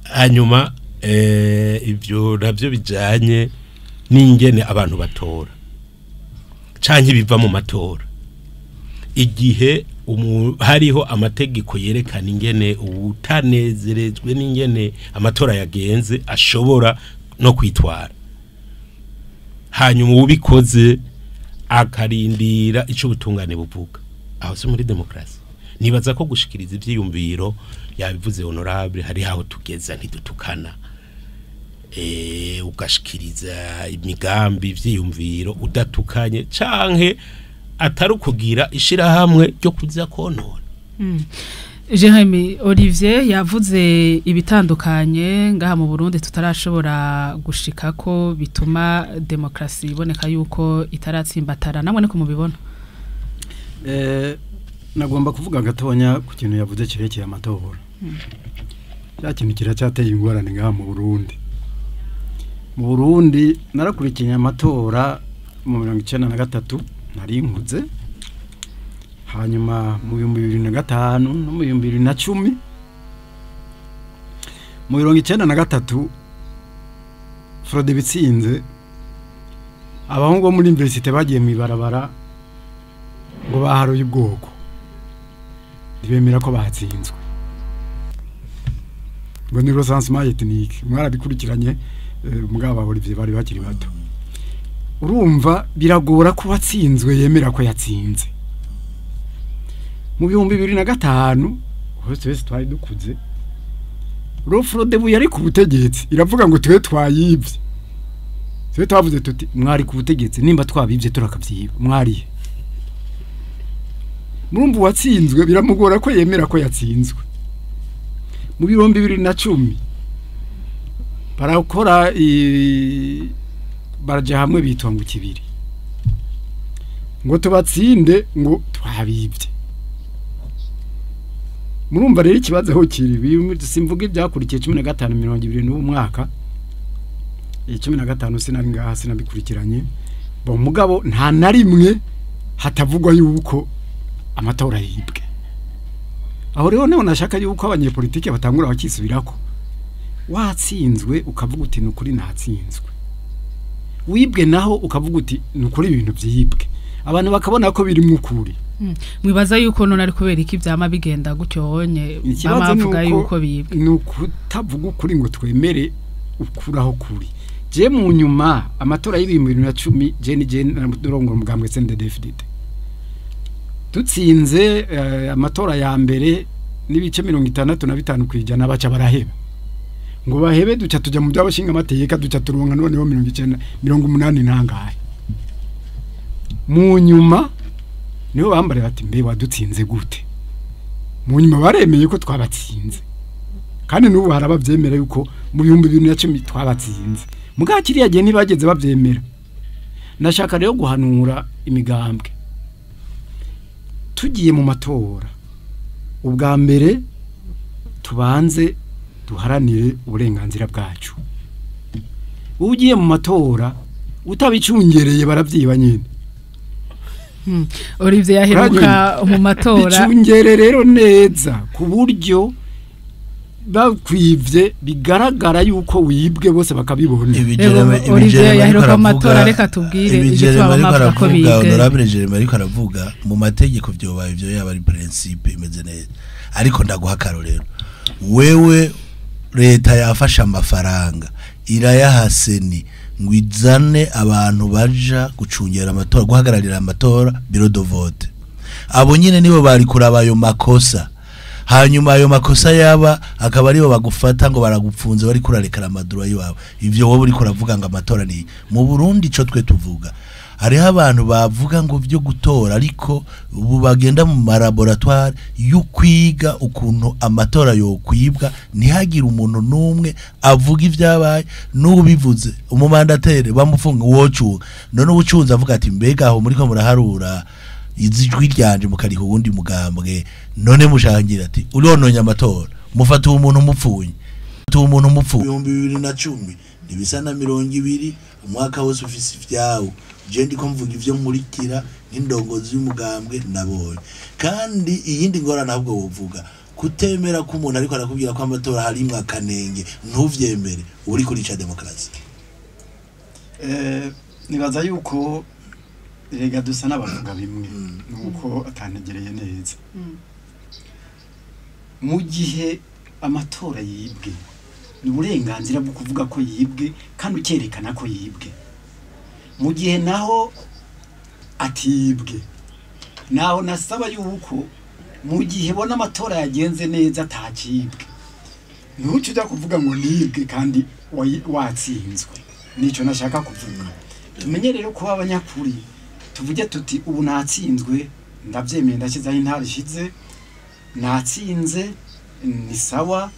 Hanyuma ivyo navyo bijanye n'ingene abantu batora canke ibiva mu matora, igihe Hariho amategeko yerekana ingene ubutanezerejwe n'ingene amatora yagenze ashobora no kwitwara, hanyuma ubikoze akarindira ico ubutungane buvuga. Aho si muri demokrasi? Nibaza ko gushikiriza ivyiyumviro, yabivuze honorable, hari aho tugeza ntidutukana, ugashikiriza imigambi, ivyiyumviro udatukanye, canke atari ukugira ishirahamwe ryo kuza konona. Jeremy, Olivier yavuze ibitandukanye ngaha mu Burundi tutarashobora gushika ko bituma demokrasi iboneka yuko itaratsimbatara. Namwe niko mubibona? Nagomba kuvuga gatonya ku kintu yavuze kirekeye amatora. Cya kintu kiracyateye ingorane ngaha mu Burundi. Mu Burundi narakurikiranye amatora mu 1993, nari nkuze, hanyuma mu 2005 no mu 2010. Mu 1993 Frodebu itsinze, abahungu bo muri université bagiye mu ibarabara ngo baharuye ubwoko, ntibemera ko batsinzwe, ngo ni recensement ethnique. Mwarabikurikiranye, mugabo ba Olivier bari bakiri bato. Urumva biragora ko watsinzwe yemera ko yatsinze. Mu 2005 hose wese twari dukuze, Frodebu yari ku butegetsi iravuga ngo twe twayibye. Twe twavuze tuti mwari ku butegetsi, nimba twabibye turakavyiba mwariye. Murumva uwatsinzwe biramugora ko yemera ko yatsinzwe. Mu 2010 barakora, baraja hamwe bitwa ngo kibiri ngo tubatsinde, ngo twabibye. Murumva rero ikibazo aho kiri. Simvuga ibyakurikiye 15 20 n'uwo mwaka 15, sinari ngaha, sinabikurikiranye. Bo mugabo nta na rimwe hatavugwa yuko amatora yibwe. Aho rero niho nashaka yuko abanyepolitike batangura bakisubirako. Watsinzwe ukavuga uti nukuri natsinzwe, wibwe naho ukavuga uti nukuri ibintu byibwe, abantu bakabona ko biri mu kuri. Mwibaza yuko none ari kubera iki vyama bigenda gutyo honye, Ikibazo bama bavuga yuko bibwe? Ni ukutavuga ukuri ngo twemere ukuraho kuri. Je mu nyuma amatora y'2010, je ni je narongora umugambwe CNDD-FDD, dutsinze amatora ya mbere n'ibice 65%, baca baraheba ngo bahebe, duca tuja mu by'abashinga amateka, duca turonka noneho 90 80 nangahe. Mu nyuma niho bambare bati mbe wadutsinze gute? Mu nyuma baremeye ko twabatsinze, kandi n'ubu harabavyemera yuko mu 2010 twabatsinze. Muga kiriya gihe ntibageze bavyemera. Ndashaka rero guhanura imigambwe, tugiye mu matora, ubwa mbere tubanze duharanire uburenganzira bwacu. Ugiye mu matora utabicungereye baravyiba nyine. Olivier yaheruka mu matora. Bicungere rero neza ku buryo bakwivye bigaragara yuko wibwe, bose bakabibona. Ibi Ego, Jeremy, ibi Olivier Jeremy ariko yaheruka mu matora, aravuga, reka tubwire ibi igituma Jeremy ariko bamavuga ko aravuga, bibwe. honorable Jeremy ariko aravuga, mu mategeko vyobaye ivyo yaba ari principe imeze neza, ariko ndaguha akarorero. Wewe leta yafashe amafaranga irayaha CENI ngo izane abantu baja gucungera amatora, guhagararira amatora, bureau de vote. Abo nyine nibo bari kuraba ayo makosa, hanyuma ayo makosa yaba akaba aribo bagufata ngo baragupfunze, bari kurarekera amadura yiwawe. Ivyo wowe uriko uravuga ngo amatora ni mu Burundi, ico twe tuvuga, hariho abantu bavuga ngo byo gutora, ariko ubu bagenda mu malaboratoire yo kwiga ukuntu amatora yokwibwa, ntihagire umuntu n'umwe avuga ibyabaye. N'ubivuze umumandatere bamufunga, wocunga none ubucunze avuga ati mbega aho muriko muraharura izijwi ryanje mukariha uwundi mugambwe, none mushangira ati urononye amatora, mufata uwo muntu mupfunye, mufata uwo muntu mupfunye. 2010 ntibisa na 20, umwaka wose ufise ivyawo. Je ndiko mvuga ivyo nkurikira nk'indongozi y'umugambwe nabonye. Kandi iyindi ngorane ahubwo wovuga, kutemera ko umuntu ariko arakubwira ko amatora harimwo akanenge ntuvyemere, uri kurica demokarasi. Nibaza yuko Rega dusa n'abavuga bimwe nuko atantegereye neza. Mu gihe amatora yibwe, ni uburenganzira bwo kuvuga ko yibwe kandi ukerekana ko yibwe. Mu gihe naho atibwe, naho nasaba yuko mu gihe bona amatora yagenze neza atakibwe, ntuce ujya kuvuga ngo nibwe kandi watsinzwe. Nicyo nashaka kuvuga. Tumenye rero kuba abanyakuri, tuvuge tuti ubu natsinzwe, ndabyemeye, ndashyizeho intara ishize, natsinze, ni sawa.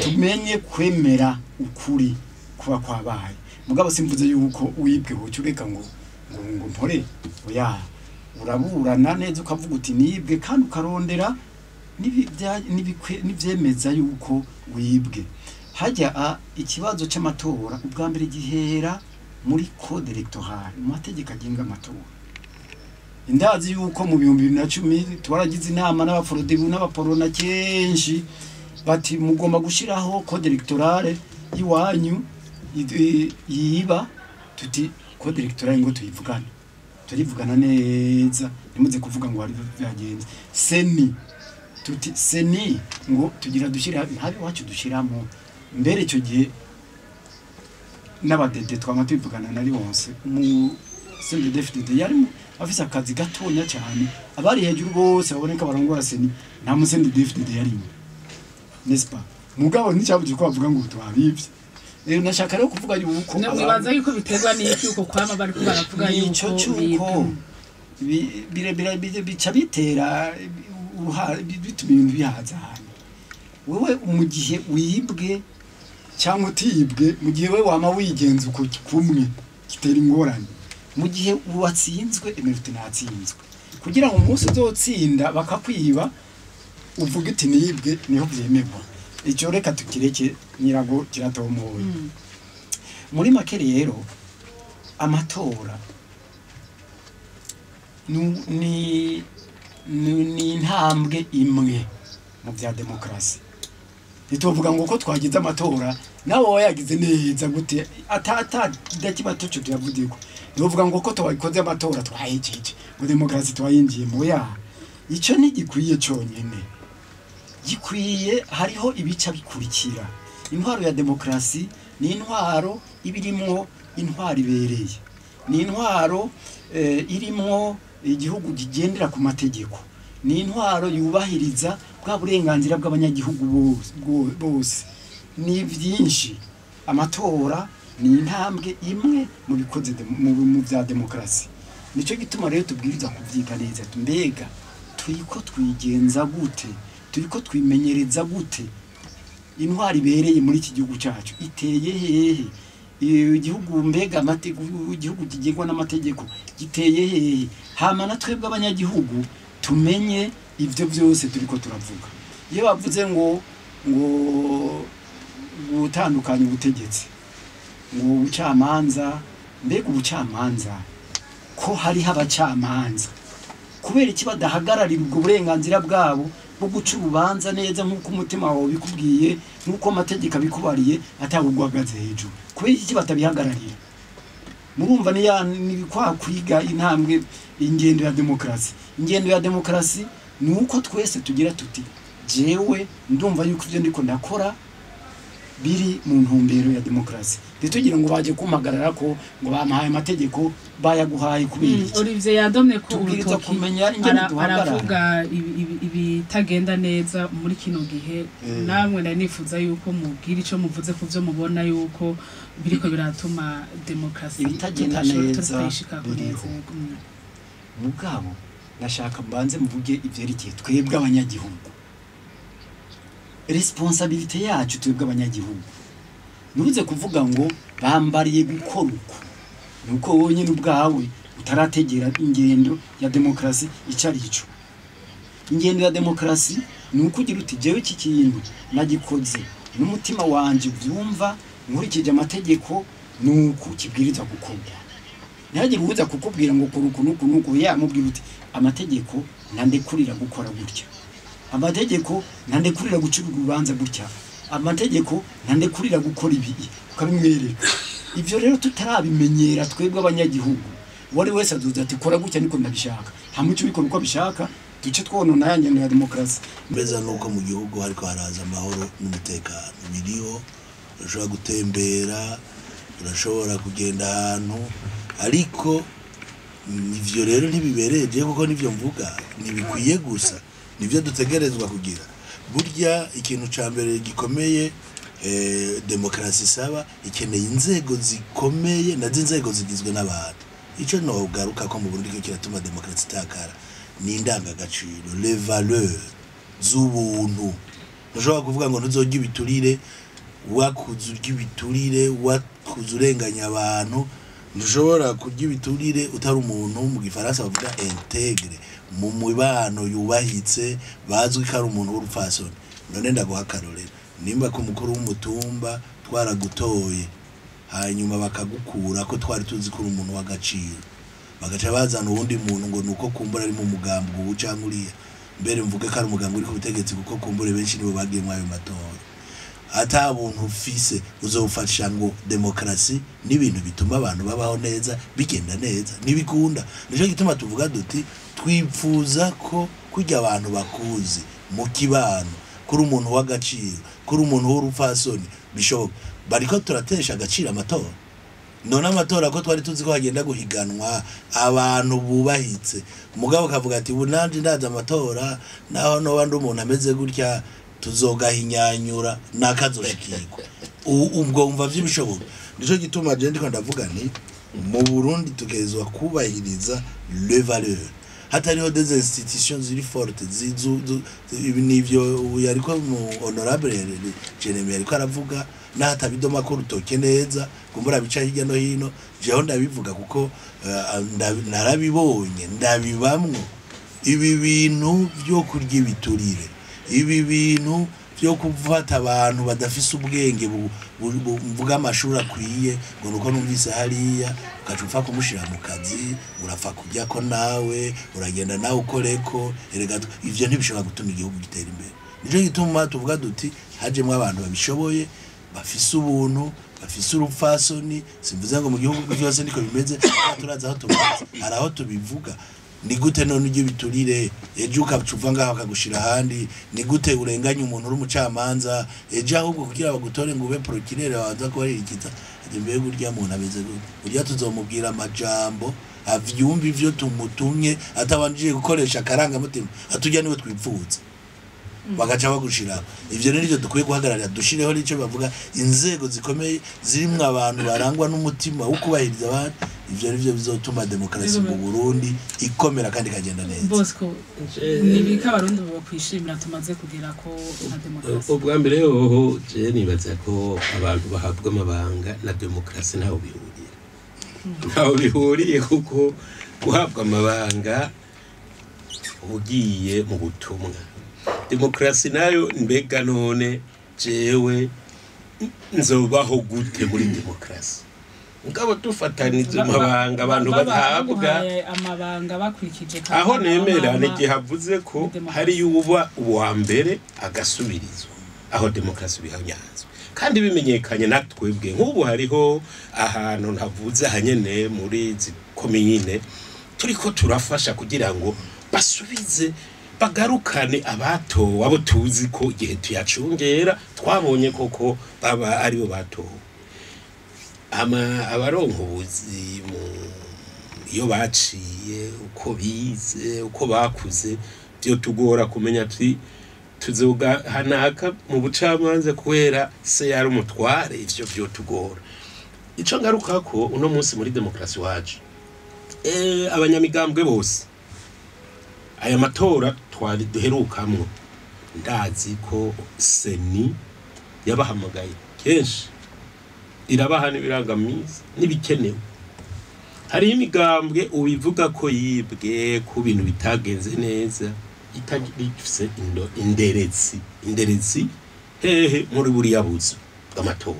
Tumenye kwemera ukuri kuba kwabaye. Mugabo simvuze yuko wibwe woca ureka ngo ngo mpore, oya, uraburana neza ukavuga uti nibwe, kandi ukarondera n'ivyemeza yuko wibwe. Hajya ikibazo c'amatora ubwa mbere gihera muri code électorale, mu mategeko agenga amatora. Indazi yuko mu 2010 twaragize inama n'abaforodebu n'abaporona kenshi, bati mugomba gushiraho code électorale iwanyu yiba. Tuti code électorale ngo tuyivugane, turivugana neza, nimuze kuvuga ngo hari byagenze. CENI, tuti CENI ngo tugira dushira ntabi wacu dushiramo. Mbere icyo gihe n'abadede twama tubivugana na Leonce mu CNDD-FDD, yari afise akazi gatonya cyane, abari hejuru bose baboneka barongora CENI, nta mu CNDD-FDD yarimo, n'est-ce pas? Mugabo nticyabuze ko bavuga ngo twabivye. Rero nashaka rero kuvuga yuko Mwibaza yuko biterwa n'iki uko kwama bariko baravuga yuko nico cyuko bica bitera bituma ibintu bihaza ahantu. Wewe mu gihe wibwe cyangwa utibwe, mu gihe we wama wigenza uko kumwe, gitera ingorane. Mu gihe watsinzwe, emera uti natsinzwe, kugira ngo umunsi uzotsinda bakakwiba uvuge uti nibwe, niho byemerwa. Icyo reka tukireke, nyirago kiratomoye. Muri make rero, amatora ni intambwe imwe mu bya demokarasi. Ntituvuga ngo ko twagize amatora, nawe wayagize neza gute atata dakiba tuco tuyavugiko, ntivuga ngo ko twabikoze amatora twahejeje, ngo demokarasi twayinjiye mu ya. Ico ntigikwiye conyene, gikwiye hariho ibica bikurikira. Intwaro ya demokarasi ni intwaro ibirimwo intwaro ibereye, ni intwaro irimwo igihugu kigendera ku mategeko, ni intwaro yubahiriza bwa burenganzira bw'abanyagihugu bose. Ni byinshi. Amatora ni intambwe imwe mu bikoze mu bya demokarasi. Nicyo gituma rero tubwiriza kubyiga neza. Mbega turiko twigenza gute? Turiko twimenyereza gute? Intwari ibereye muri iki gihugu cyacu iteye hehe? Igihugu mbega amategeko, igihugu kigengwa n'amategeko giteye hehe? Hama na twebwe abanyagihugu tumenye ivyo byose turiko turavuga. Iyo bavuze ngo gutandukanya ubutegetsi, ngo ubucamanza, mbega ubucamanza ko hariho abacamanza, kubera iki badahagararira ubwo burenganzira bwabo bwo guca urubanza neza nk'uko umutima wawe bikubwiye, nk'uko amategeko abikubariye, atawugwagaze hejuru? Kubera iki batabihagararira? Murumva ni ya ni kwa kwiga intambwe ingendo ya demokarasi. Ingendo ya demokarasi ni uko twese tugira tuti jewe ndumva yuko ivyo ndiko ndakora biri mu ntumbero ya demokarasi, ntitugira ngo baje kumpagarara ko ngo bampaye amategeko. Bayaguhaye kubera iki? Olivier yadomye ko Tubwiriza urutoki kumenya ingene duhagarara. Aravuga ibitagenda neza muri kino gihe. Namwe nari nifuza yuko mubwira ico muvuze ku vyo mubona yuko biriko biratuma demokarasi Ibitagenda neza tutayishikako biriho. neza. Mugabo ndashaka mbanze mvuge ivyerekeye twebwe abanyagihugu, responsabilité yacu twebwe abanyagihugu. Ntuze kuvuga ngo bambariye gukora uku, nuko wowe nyine ubwawe utarategera ingendo ya demokarasi icyo ari cyo. Ingendo ya demokarasi ni uko ugira uti jewe iki kintu nagikoze n'umutima wanje ubyumva, nkurikije amategeko, ni uku kibwiriza gukorwa. Ntihagire uza kukubwira ngo kora uku n'uku n'uku, yamubwira uti amategeko ntandekurira gukora gutya, amategeko ntandekurira guca urubanza gutya, amategeko ntandekurira gukora ibi, ukabimwereka. Ibyo rero tutarabimenyera twebwe abanyagihugu. Uwari wese azuza ati kora gutya niko ndabishaka, hamuco ubikora uko abishaka, duce twonona ya ngendo ya demokarasi. Meza nuko mu gihugu hariko haraza amahoro n'umutekano biriho, urashobora gutembera, urashobora kugenda ahantu, ariko ivyo rero ntibibereye je, kuko nivyo mvuga ntibikwiye gusa nivyo dutegerezwa kugira. Burya ikintu ca mbere gikomeye demokarasi isaba, ikeneye inzego zikomeye, nazo inzego zigizwe n'abantu. Ico nogaruka ko mu Burundi ko kiratuma demokarasi itakara ni indangagaciro, les valeurs z'ubuntu. Ntushobora kuvuga ngo ntuzorya ibiturire wakuze urya ibiturire, wakuze urenganya abantu. Ntushobora kurya ibiturire utari umuntu, mu gifaransa bavuga intègre, mu mibano yubahitse, bazwi ko ari umuntu w'urupfasoni. None ndaguha akarorero: nimba ku mukuru w'umutumba twaragutoye, hanyuma bakagukura ko twari tuzi ko uri umuntu w'agaciro, bagaca bazana uwundi muntu ngo nuko kumbura ari mu mugambi ubu canke uriya, mbere mvuge ko ari umugambi uri ku butegetsi, kuko kumbure benshi nibo bagiye muri ayo matora, ata buntu ufise, uzofasha ngo demokarasi n'ibintu bituma abantu babaho neza bigenda neza? Ntibikunda. Nico gituma tuvuga duti twipfuza ko kurya abantu bakuzi mu kibano kuri umuntu w'agaciro, kuri umuntu w'urupfasoni, bishoboka. Bariko turatesha agaciro amatora. None amatora ko twari tuzi ko hagenda guhiganwa abantu bubahitse, umugabo kavuga ati ubu nanje ndaza amatora, naho noba ndi umuntu ameze gutya, tuzogahinyanyura nakazoshikirwa. Ubwo wumva vy'ibishoboka? Nico gituma je ndiko ndavuga nti mu Burundi tugerezwa kubahiriza les valeurs. Hatariho des institutions ziri fortes ibi nivyo uyu ariko mu honorable Jeremy ariko aravuga, n'ahatabidoma ko urutoke neza kumbura bica hirya no hino. Jeho ndabivuga kuko narabibonye, ndabibamwo. Ibi bintu byo kurya ibiturire, ibi bintu byo gufata abantu badafise ubwenge mvuga amashuri akwiye, ngo nuko numvise hariya, ukaca upfa kumushira mu kazi, urapfa kurya ko nawe uragenda nawe ukoreko. Erega ivyo ntibishobora gutuma igihugu gitera imbere. Nico gituma tuvuga duti hajemwo abantu babishoboye, bafise ubuntu, bafise urupfasoni. Simvuze ngo mu gihugu byose niko bimeze, ariko turazi aho tubivuze, hari aho tubivuga. Ni gute none ujya ibiturire, ejo ukaca uva ngaho bakagushira ahandi? Ni gute urenganya umuntu uri umucamanza, ejo ahubwo kugira bagutore ngo ube procureur babanza kubaririkiza ati mbega urya muntu ameze gute, urya tuzomubwira amajambo avyumva ivyo tumutumye atabanjije gukoresha akarangamutima, atujya niwe twipfuza, bagaca bagushira? Ivyo rero nivyo dukwiye guhagararira, dushireho n'ico bavuga inzego zikomeye zirimwo abantu barangwa n'umutima wo kubahiriza abandi. Ivyo nivyo bizotuma demokarasi mu Burundi ikomera kandi ikagenda neza. Bosco, nibika abarundi bokwishimira tumaze kugera ko nka demokarasi? Ubwa mbere hoho je nibaza ko abantu bahabwa amabanga na demokarasi ntaho bihuriye, ntaho bihuriye, kuko guhabwa amabanga ugiye mu butumwa. Demokarasi nayo, mbega none jewe nzobaho gute muri demokarasi? Mugabo dufatanije amabanga abantu bahabwa baguhaye amabanga bakurikije aho nemera mama, ni igihe avuze ko demokarasi. Hari uba uwa mbere agasubirizwa, aho demokarasi bihanyanzwe kandi bimenyekanye. Na twebwe nk'ubu hariho ahantu ntavuze hanyene muri izi komine turiko turafasha kugira ngo basubize bagarukane abatowe, abo tuzi ko igihe tuyacungera twabonye koko baba aribo batowe. Ama abaronka ubuzi mu iyo baciye, uko bize, uko bakuze, byo tugora kumenya ati tuzoga hanaka mu bucamanza kubera se yari umutware. Ivyo byo tugora. Ico ngaruka ko uno munsi muri demokarasi wacu, abanyamigambwe bose, aya matora twari duherukamwo, ndazi ko CENI yabahamagaye kenshi, irabaha n'ibirangaminsi n'ibikenewe. Hariho imigambwe ubivuga ko yibwe, ku bintu bitagenze neza, itagifise inderetsi. Inderetsi hehe? Muri buriya buzu bw'amatora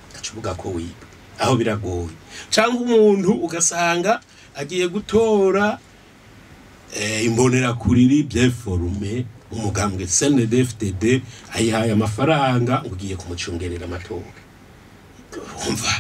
ugaca uvuga ko wibwe, aho biragoye. Cyangwa umuntu ugasanga agiye gutora imbonerakure bien formée, umugambwe CNDD-FDD ayihaye amafaranga ngo ugiye kumucungerera amatora, umva.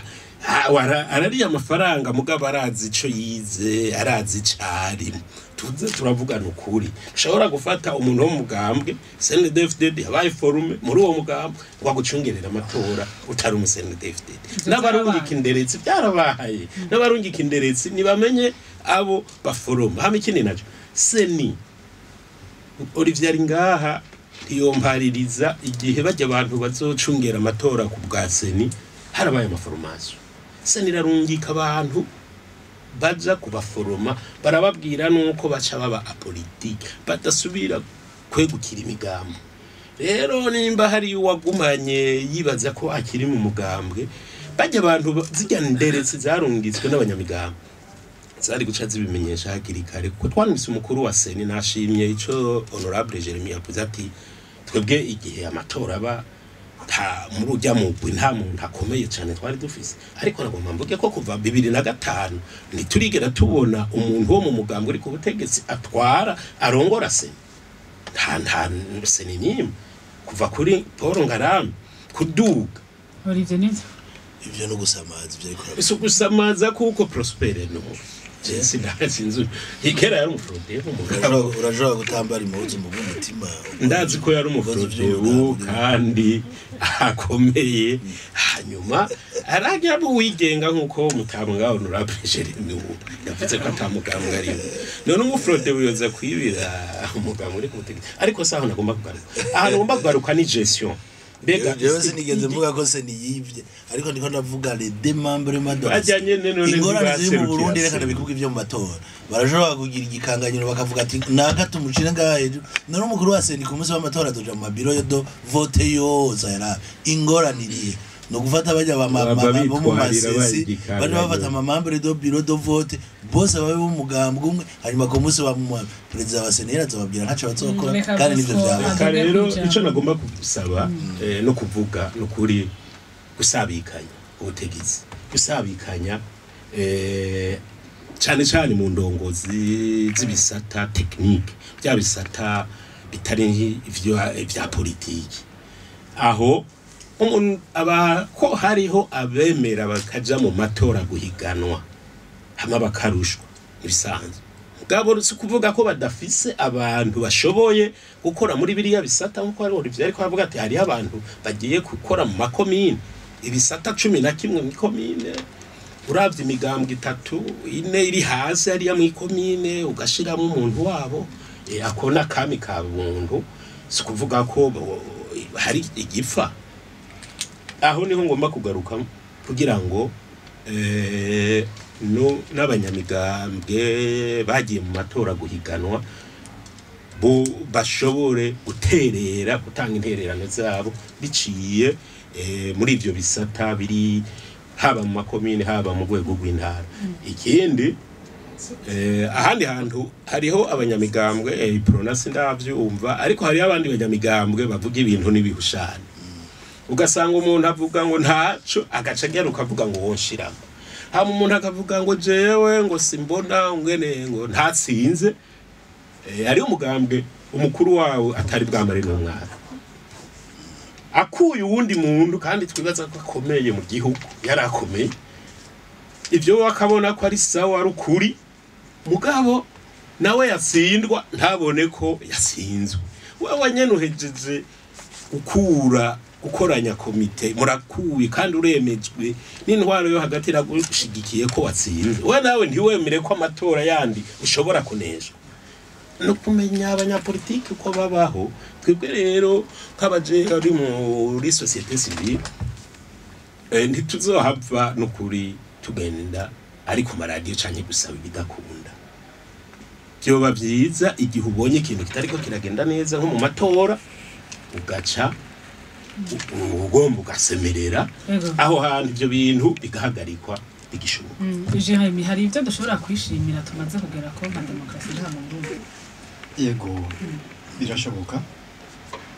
Arariya amafaranga, mugabo arazi ico yize, arazi icari. Tuze turavugana ukuri, ushobora gufata umuntu wo mu mugambwe CNDD-FDD yabaye formé muri uwo mugambwe ngo agucungerera amatora utari umu CNDD-FDD. N'abarungika inderetsi byarabahaye, n'abarungika inderetsi ntibamenye abo baforoma. Hama ikindi naco, CENI, Olivier ari ngaha, ntiyompaririza igihe bajya abantu bazocungera amatora ku bwa CENI harabaye ama formations. CENI irarungika abantu baja kubaforoma, barababwira nuko baca baba apolitiques, badasubira kwegukira imigambo. Rero nimba hari uwagumanye yibaza ko akiri mu mugambwe, bajya abantu zirya nderetse zarungitswe n'abanyamigambo zari guca zibimenyesha hakiri kare, kuko twanumvise umukuru wa CENI. Nashimye ico honorable Jeremy yavuze, ati twebwe igihe amatora aba nta muri ujya mugwi, nta muntu akomeye cyane twari dufise. Ariko nagomba mvuge ko kuva 2005 ntiturigera tubona umuntu wo mu mugambwe uri ku butegetsi atwara, arongora CENI. Nta CENI n'imwe kuva kuri Paul Ngarambe kuduga. Olivier, nivyo? Ivyo no gusamaza ivyo, ariko Si ugusamaza, kuko Prospere no jesi sinzi ikera yari umufrodebu umugabo. Urashobora gutambara impuzu mu bw'umutima. Ndazi ko yari umufrodebu kandi akomeye, hanyuma aragira uwigenga nk'uko mutambwa honorable Jeremy yavuze ko atamugambwe arimo. None umufrodebu yoza kwibira umugambwe uri ku butegetsi? Ariko saho nagomba kugaruka, ahantu ngomba kugaruka ni gestion. Mbega Jewe sinigeze mvuga ko CENI yivye, ariko ndiko ndavuga les démembrements de la Bajya nyene none ingorane ziri mu ntibaserukira Burundi. Reka CENI. ndabikuvuga, ivyo mu matora barashobora kugira igikanganyiro, bakavuga ati naka tumushire ngaha hejuru. None umukuru wa CENI ku munsi w'amatora azoja mu mabiro de vote yose ayarabe? Ingorane irihe? No gufata bajya ba Baba bo mu bitwarira masesi bayigikanganyiro. baje bafata ama membres de bureau de vote bose babe b'umugambwe umwe, hanyuma ku munsi wa perezida wa CENI azobabwira ntaco bazokora. Reka Kandi nivyo Bosco, vyabaye. Reka rero kwijambo. icyo nagomba gusaba no kuvuga no kuri gusabikanya ubutegetsi, gusabikanya cyane cyane mu ndongozi z'ibisata techniques, bya bisata bitari ivyo vya politiki, aho umuntu aba ko hariho abemera bakaja mu matora guhiganwa hama bakarushwa, ibisanzwe. Mugabo si kuvuga ko badafise abantu bashoboye gukora muri biriya bisata, nkuko hari Olivier ariko aravuga ati hariho abantu bagiye gukora mu makomine, ibisata 11 mu ikomine. Uravye imigambwe itatu ine iri hasi hariya mu ikomine, ugashiramo umuntu wabo, akona kami ka buntu, si kuvuga ko hari igipfa. Aho niho ngomba kugaruka kugira ngo no n'abanyamigambwe bagiye mu matora guhiganwa bo bashobore guterera, gutanga intererano zabo biciye muri ivyo bisata biri haba mu makomine, haba mu rwego rw'intara. Ikindi, ahandi hantu hariho abanyamigambwe, Uprona ndavyumva, ariko hariho abandi banyamigambwe bavuga ibintu n'ibihushane, ugasanga umuntu avuga ngo ntaco, agaca agaruka avuga ngo wonshiramo. Hama umuntu akavuga ngo jewe ngo simbona ngene ngo ntatsinze, hariho umugambwe umukuru wawe atari bwamare n'umwaka, akuye uwundi muntu kandi twibaza ko akomeye mu gihugu, yarakomeye, ibyo bakabona ko ari sawa, ari ukuri, mugabo nawe yatsindwa ntabone ko yatsinzwe. Wewe nyene uhejeje gukura, gukoranya komite, murakuye kandi uremejwe n'intwaro yo hagati iragushigikiye ko watsinze, we nawe ntiwemere ko amatora yandi ushobora kuneshwa. No kumenya abanyapolitiki uko babaho. Twebwe rero nk'abaje ari muri société civile, ntituzohava n'ukuri tugenda ari ku maradiyo canke gusaba ibidakunda. Vyoba vyiza igihe ubonye ikintu kitariko kiragenda neza nko mu matora, ugaca ugomba ugasemerera aho hantu, ivyo bintu bigahagarikwa bigishoboka. Jeremy, hari ibyo dushobora kwishimira tumaze kugera ko nka demokarasi nta mu Burundi? Yego, birashoboka,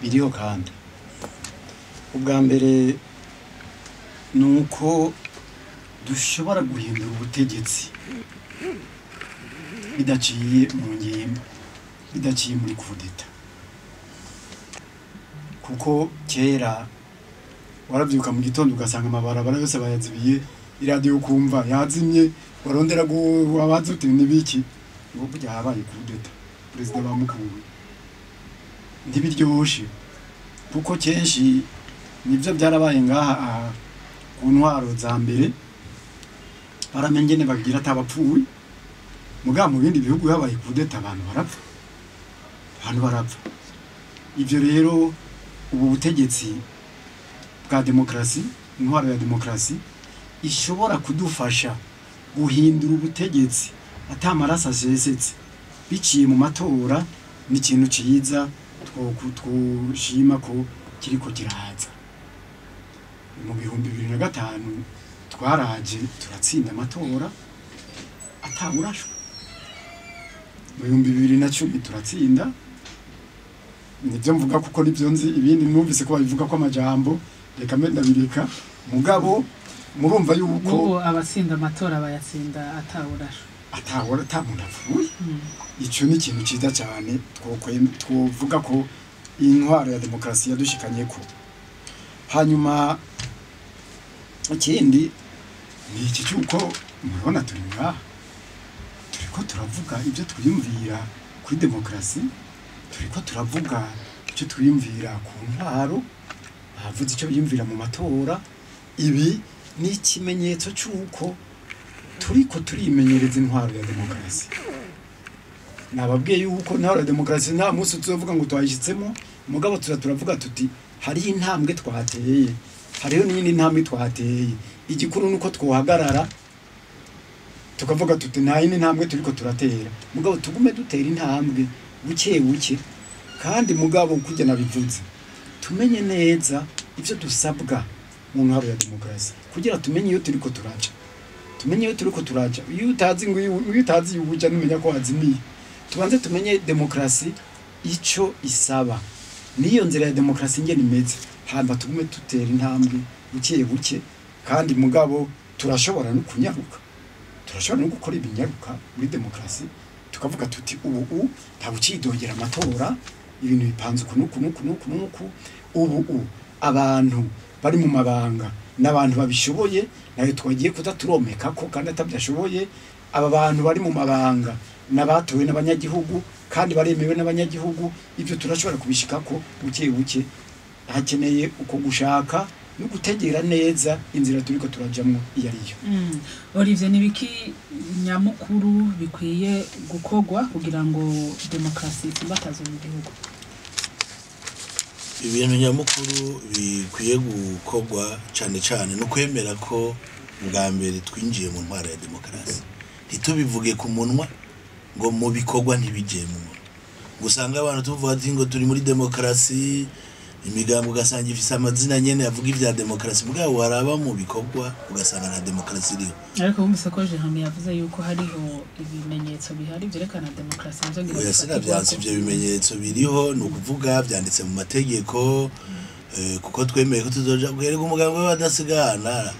biriho. Kandi ubwa mbere ni uko dushobora guhindura ubutegetsi bidaciye mu ngimba, bidaciye muri coup d'état, kuko kera warabyuka mu gitondo ugasanga amabarabara yose bayazibiye. Iradiyo ukumva yazimye, warondera wabaza uti nibiki, ngo burya habaye coup d'état, perezida bamukuwe. Ntibiryoshe, kuko kenshi nivyo byarabaye ngaha aha, ku ntwaro za mbere baramenye ingene bagira atabapfuye. Mugabo mu bindi bihugu habaye coup d'état abantu barapfa, abantu barapfa. Ivyo rero ubu butegetsi bwa demokarasi, intwaro ya demokarasi ishobora kudufasha guhindura ubutegetsi ata maraso asesetse biciye mu matora, ni ikintu ciza twoshima ko kiriko kiraza. Mu 2005 twaraje turatsinda amatora atawurashwe, mu 2010 turatsinda. Nibyo mvuga kuko nibyo nzi, ibindi numvise ko babivuga ko amajambo reka mbe ndabireka. Mugabo murumva yuko n'ubu abatsinda amatora bayatsinda atawurashwe, atahora ata muntu apfuye. Ico ni ikintu ciza cyane twovuga ko intwaro ya demokarasi yadushikanyeko. Hanyuma ikindi ni iki cyuko murabona turi ngaha turiko turavuga ibyo twiyumvira kuri demokarasi, turiko turavuga icyo twiyumvira ku ntwaro, bavuze icyo biyumvira mu matora. Ibi ni ikimenyetso cy'uko turiko turimenyereza intwaro ya demokarasi. Nababwiye yuko intwaro ya demokarasi nta munsi tuzovuga ngo twayishyitsemo, mugabo tuza turavuga tuti hariho intambwe twateye, hariho n'iyindi ntambwe twateye. Igikuru nuko twohagarara tukavuga tuti nta yindi ntambwe turiko turatera, mugabo tugume dutera intambwe buke buke. Kandi mugabo kujya nabivuze, tumenye neza ivyo dusabwa mu ntwaro ya demokarasi kugira tumenye iyo turiko turaca, tumenye iyo turiko turaca. Iyo utazi ngo iyo utazi iyo uja numenya ko wazimiye. Tubanze tumenye demokarasi ico isaba, niyo nzira ya demokarasi ingene imeze, hamba tugume tutera intambwe buke buke. Kandi mugabo turashobora no kunyaruka, turashobora no gukora ibinyaruka muri demokarasi, tukavuga tuti ubu nta bucidogera amatora, ibintu bipanze uku nuku nuku nuku nuku. Ubu abantu bari mu mabanga n'abantu babishoboye, nayo twagiye kudaturomeka ko kandi atabyashoboye. Aba bantu bari mu mabanga n'abatowe n'abanyagihugu kandi baremewe n'abanyagihugu, ibyo turashobora kubishikako buke buke. Hakeneye uko gushaka no gutegera neza inzira turiko turajamwo iyo ariyo. Olivier, nibiki nyamukuru bikwiye gukorwa kugira ngo demokarasi itsimbatazwe mu gihugu? Ibintu nyamukuru bikwiye gukorwa cyane cyane no kwemera ko bwa mbere twinjiye mu ntwaro ya demokarasi, ntitubivuge ku munwa ngo mu bikorwa ntibije mu munwa. Gusanga abantu tuvuga ati ngo turi muri demokarasi, imigambo ugasanga ifise amazina nyene avuga ivya demokarasi, mugabo waraba mu bikorwa ugasanga na demokarasi iriho. Ariko wumvise ko Jeremy yavuze yuko hariho ibimenyetso bihari vyerekana demokarasi, nivyo ngira Oya, sinavyanse ivyo bimenyetso biriho, ni ukuvuga vyanditse mu mategeko, kuko twemeye ko tuzoja guhereka umugambi w'abadasigana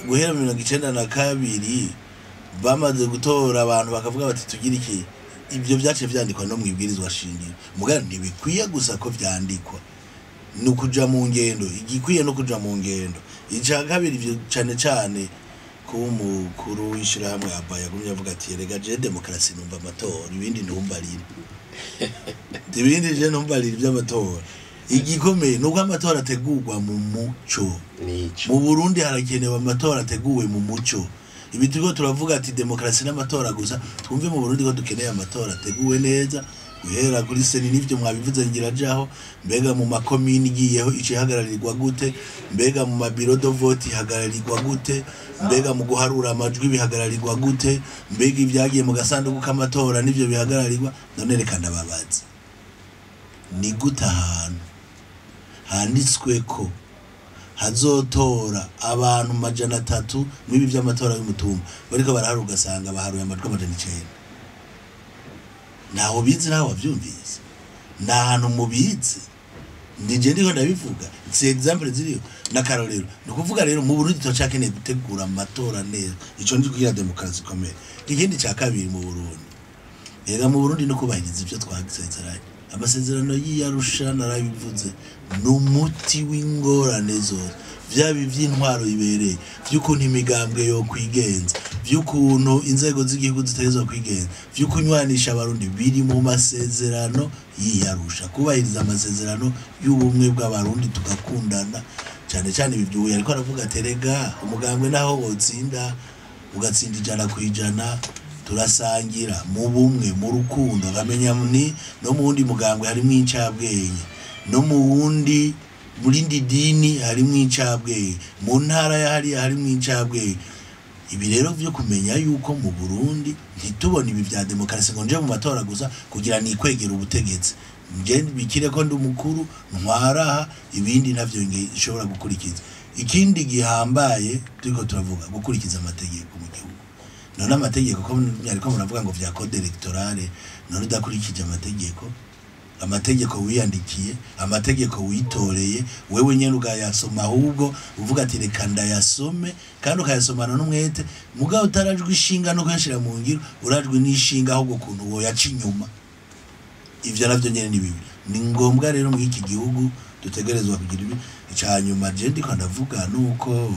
guhera mu 1992 bamaze gutora abantu bakavuga bati tugira iki, ivyo vyaciye vyandikwa no mwibwirizwa shingiro. Mugabo ntibikwiye gusa ko vyandikwa, ni ukuja mu ngendo, igikwiye no kuja mu ngendo. Ica kabiri, ivyo cane cane kuba umukuru w'ishirahamwe aba yagumye avuga ati erega je demokarasi numva amatora, ibindi ntumbarira, ibindi je ntumbarira ivy'amatora. Igikomeye nuko amatora ategurwa mu muco. Nico Mu Burundi harakenewe amatora ateguwe mu muco. Ibi turiko turavuga ati demokarasi n'amatora gusa, twumve mu Burundi ko dukeneye amatora ateguwe neza guhera kuri seni, n'ivyo mwabivuze ngira jaho. Mbega mu makomini igiyeho icihagararirwa gute? Mbega mu mabiro de vote ihagararirwa gute? Mbega mu guharura amajwi bihagararirwa gute? Mbega ibyagiye mu gasanduku k'amatora n'ivyo bihagararirwa? None reka ndababaza, ni gute ahantu handitswe ko hazotora abantu 300 mw'ibi vy'amatora y'umutumba bariko barahari ugasanga baharuye amajwi 900? Ntaho bizi, ntaho wavyumvise, nta hantu mubizi, nije ndiko ndabivuga, si example ziriho n'akarorero. Ni ukuvuga rero mu Burundi turacakeneye gutegura amatora neza, ico ni kugira demokarasi ikomeye. Ikindi ca kabiri mu Burundi, rega mu Burundi no kubahiriza ivyo twasezeranye, Amasezerano y'Arusha narabivuze, ni umuti w'ingorane zose, vyaba ivy'intwaro ibereye, vy'ukuntu imigambwe yo kwigenza, vy'ukuntu inzego z'igihugu zitegerezwa kwigenza, vy'ukunywanisha Abarundi, biri mu masezerano y'Arusha. Kubahiriza amasezerano y'ubumwe bw'Abarundi, tugakundana cyane cyane. Ibi by'ubu ariko aravuga ati erega umugambwe naho wotsinda, ugatsinda 100%, turasangira mu bumwe, mu rukundo, nkamenya ni no mu wundi mugambwe harimwo incabwenge, no mu wundi, mu rindi dini harimwo incabwenge, mu ntara ya hariya harimwo incabwenge. Ibi rero vyo kumenya yuko mu Burundi ntitubone ibi vya demokarasi ngo nje mu matora gusa kugira nikwegera ubutegetsi, nje bikire ko ndi umukuru ntwaraha, ibindi navyo nshobora gukurikiza. Ikindi gihambaye turiko turavuga, gukurikiza amategeko mu gihugu. None amategeko ko ariko muravuga ngo vya code électorale, none udakurikije amategeko, amategeko wiyandikiye, amategeko witoreye wewe nyene, ugayasoma, ahubwo uvuga ati reka ndayasome, kandi ukayasomana n'umwete, mugabo utarajwe ishinga no kuyashira mu ngiro, urajwe n'ishinga ahubwo kuntu woyaca inyuma, ivyo navyo nyene ni bibi. Ni ngombwa rero muri iki gihugu dutegerezwa kugira ibi. Ica nyuma je ndiko ndavuga nuko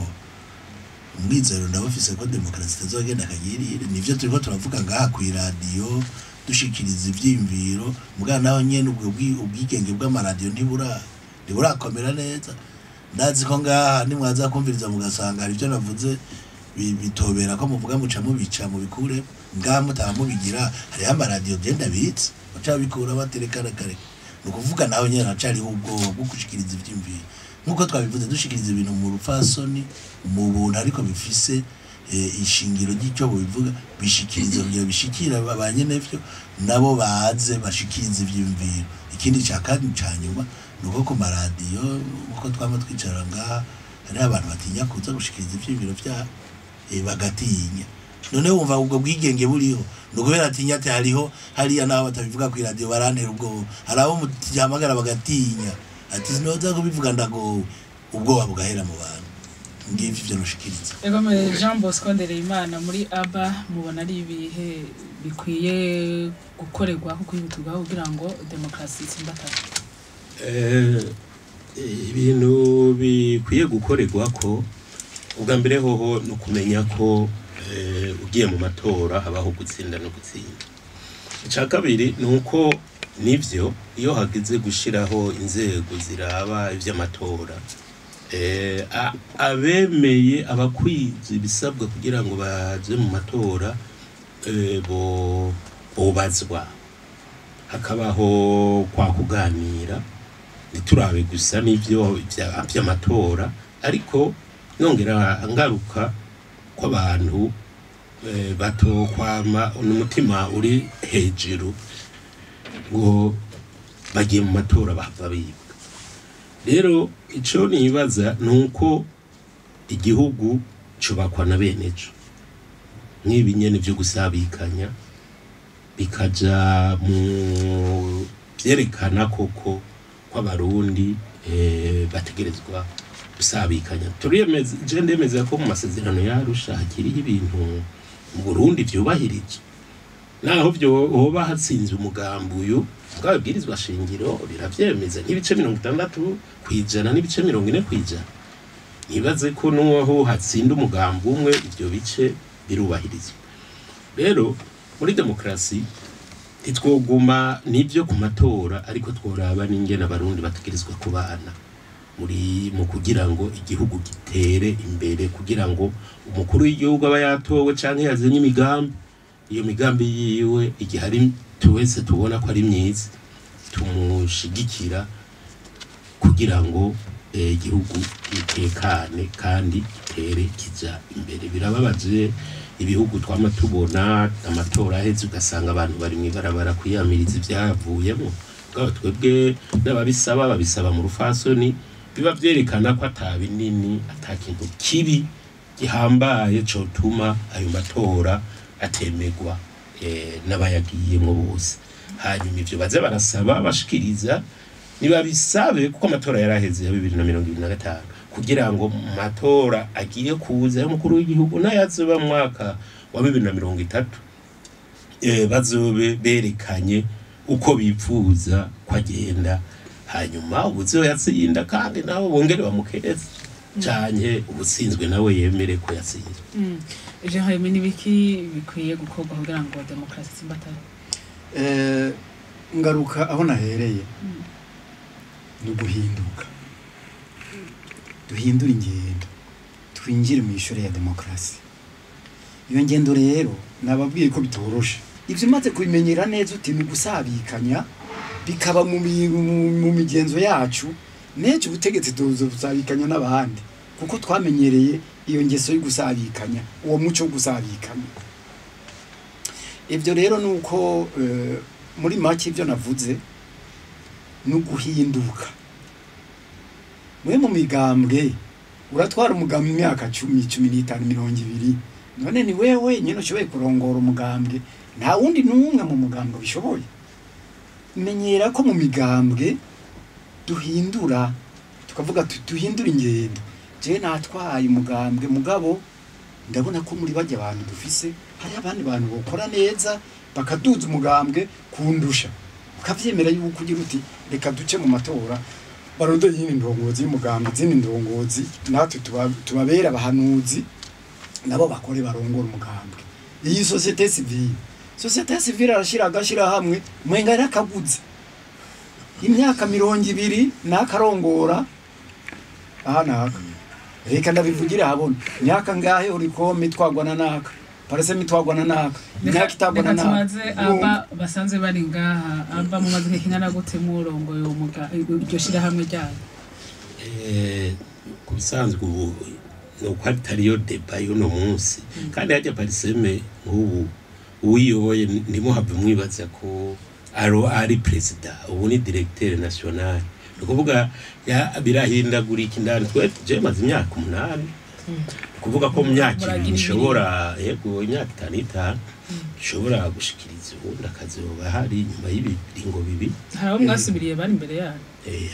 umwizero ndabafise ko demokarasi itazogenda akagirire. Nivyo turiko turavuga ngaha kw'iradiyo, dushikiriza ivyiyumviro, mugabo naho nyene ubwo ubwigenge bw'amaradiyo ntiburakomera neza. Ndazi ko ngaha nimwaza kumviriza mugasanga hari ivyo navuze bitobera ko muvuga, muca mubica mubikure ngaha, mutaba mubigira. Hariho amaradiyo genda bitse baca babikura, batereka kare. Ni ukuvuga naho nyene haracariho ubwoba bwo gushikiriza ivyiyumviro. Nk'uko twabivuze, dushikiriza ibintu mu rupfasoni, mu buntu, ariko bifise ishingiro ry'icyo bubivuga, bishikiriza kugira bishikira abanyenevyo, nabo baze bashikiriza ivyiyumviro. Ikindi ca kandi ca nyuma ni uko ku maradiyo, uko twama twicara ngaha, hariho abantu batinya kuza gushikiriza ivyiyumviro vyabo, bagatinya. None wumva ubwo bwigenge buriho? Ni ukubera atinya ati hariho hariya naho batabivuga ku iradiyo barantera ubwoba. Hari abo muhamagara bagatinya, ati sinoza kubivuga, ndagowe. Ubwoba bugahera mu bantu. Ngivyo ivyo nushikiriza. Egome Jean Bosco Ndereyimana, muri ABBA mubona ari ibihe bikwiye gukorerwa ko kwihutirwa kugira ngo demokarasi itsimbatare? Ibintu bikwiye gukorerwa ko ubwa mbere hoho ni ukumenya ko ugiye mu matora habaho gutsinda no gutsinda. Icya kabiri ni uko nivyo, iyo hageze gushiraho inzego ziraba ivy'amatora, abemeye, abakwiza ibisabwa kugira ngo baje mu matora, bo bobazwa, hakabaho kwa kuganira, ntiturabe gusa n'ivyo vy'amatora. Ariko nongera ngaruka ko abantu batokwama n'umutima uri hejuru ngo bagiye mu matora bahava bibwa. Rero ico nibaza ni uko igihugu cubakwa na bene co, nk'ibi nyene vyo gusabikanya bikaja mu vyerekana koko ko Abarundi bategerezwa gusabikanya. Turiyemeza, je ndemeza ko mu masezerano y'Arusha hakiriho ibintu mu Burundi vyubahirije, naho vyo hoba hatsinze umugambi uyu, bwa bwirizwa shingiro riravyemeza nk'ibice 60% n'ibice 40%. Nibaze ko n'uwaho hatsinda umugambi umwe, ivyo bice birubahirizwa. Rero muri demokarasi ntitwoguma n'ibyo ku matora, ariko tworaba n'ingene Abarundi bategerezwa kubana muri mu kugira ngo igihugu gitere imbere, kugira ngo umukuru w'igihugu aba yatowe canke yazanye imigambi, iyo migambi yiwe igihe ari twese tubona ko ari myiza, tumushigikira kugira ngo igihugu gitekane kandi gitere kija imbere. Birababaje ibihugu twama tubona amatora aheze ugasanga abantu bari mw'ibarabara kwiyamiriza ivyavuyemo. Bwaba twebwe n'ababisaba babisaba mu rufasoni, biba vyerekana ko ata binini, ata kintu kibi gihambaye cotuma ayo matora atemegwa n'abayagiyemwo bose. Hanyuma ivyo baze barasaba bashikiriza, nibabisabe kuko amatora yaraheze ya 2025, kugira ngo mu matora agiye kuza y'umukuru w'igihugu n'ayazoba mu mwaka wa 2030, bazobe berekanye Uko bipfuza ko agenda, hanyuma ubuziho yatsinda kandi nabo bongere bamukeze, canke ubutsinzwe nawe yemere ko yatsinzwe. Jeremy, nibiki bikwiye gukorwa kugira ngo demokarasi itsimbatare? Ngaruka aho nahereye, ni uguhinduka, duhindure ingendo, twinjire mu ishuri ya demokarasi. Iyo ngendo rero nababwiye ko bitoroshe. Ibyo umaze kubimenyera neza, uti ni ugusabikanya, bikaba mu migenzo yacu n'ejo ubutegetsi tuzo gusabikanya n'abandi, kuko twamenyereye iyo ngeso yo gusabikanya, uwo muco wo gusabikanya. Ibyo rero ni uko muri make ibyo navuze ni uguhinduka. Mwe mu migambwe, uratwara umugambi imyaka 10, 15, 20, none ni wewe wenyine ushoboye kurongora umugambwe? Nta wundi n'umwe mu mugambwe bishoboye. Menyera ko mu migambwe duhindura, tukavuga tuti duhindura ingendo. Je natwaye umugambwe, mugabo ndabona ko muri bajya abantu dufise hari abandi bantu bokora neza bakaduza umugambwe kundusha. Ukavyemera yuko ugira uti reka duce mu matora, barondeye yindi ndongozi y'umugambwe, izindi ndongozi, natwe tubabera abahanuzi, nabo bakore barongora umugambwe. Iyi société civile arashira agashira hamwe mwenga yarakaguze imyaka 20 nakarongora aha naka. Reka ndabivugira habona imyaka ngahe urikome itwagwa na naka, PARCEM itwagwa na naka, imyaka itagwa na Reka naka. Tumaze aba basanzwe bari ngaha. Aba mumaze igihe kingana gute murongoye uwo iryo shirahamwe ryanyu? Ku bisanzwe ubu ni uko atariyo débat y'uno munsi. Kandi hajya PARCEM, nk'ubu uwiyoboye ntimuhave mwibaza ko aro ari perezida, ubu ni directeur national. Ni ukuvuga birahindagurika indani. Twe je maze imyaka 8, ni ukuvuga ko mu myaka 2 Muragira nshobora, yego, imyaka 5 5 nshobora gushikiriza ubundi akazoba hari inyuma y'ibiringo 2. Hari abo mwasubiriye bari imbere yanyu?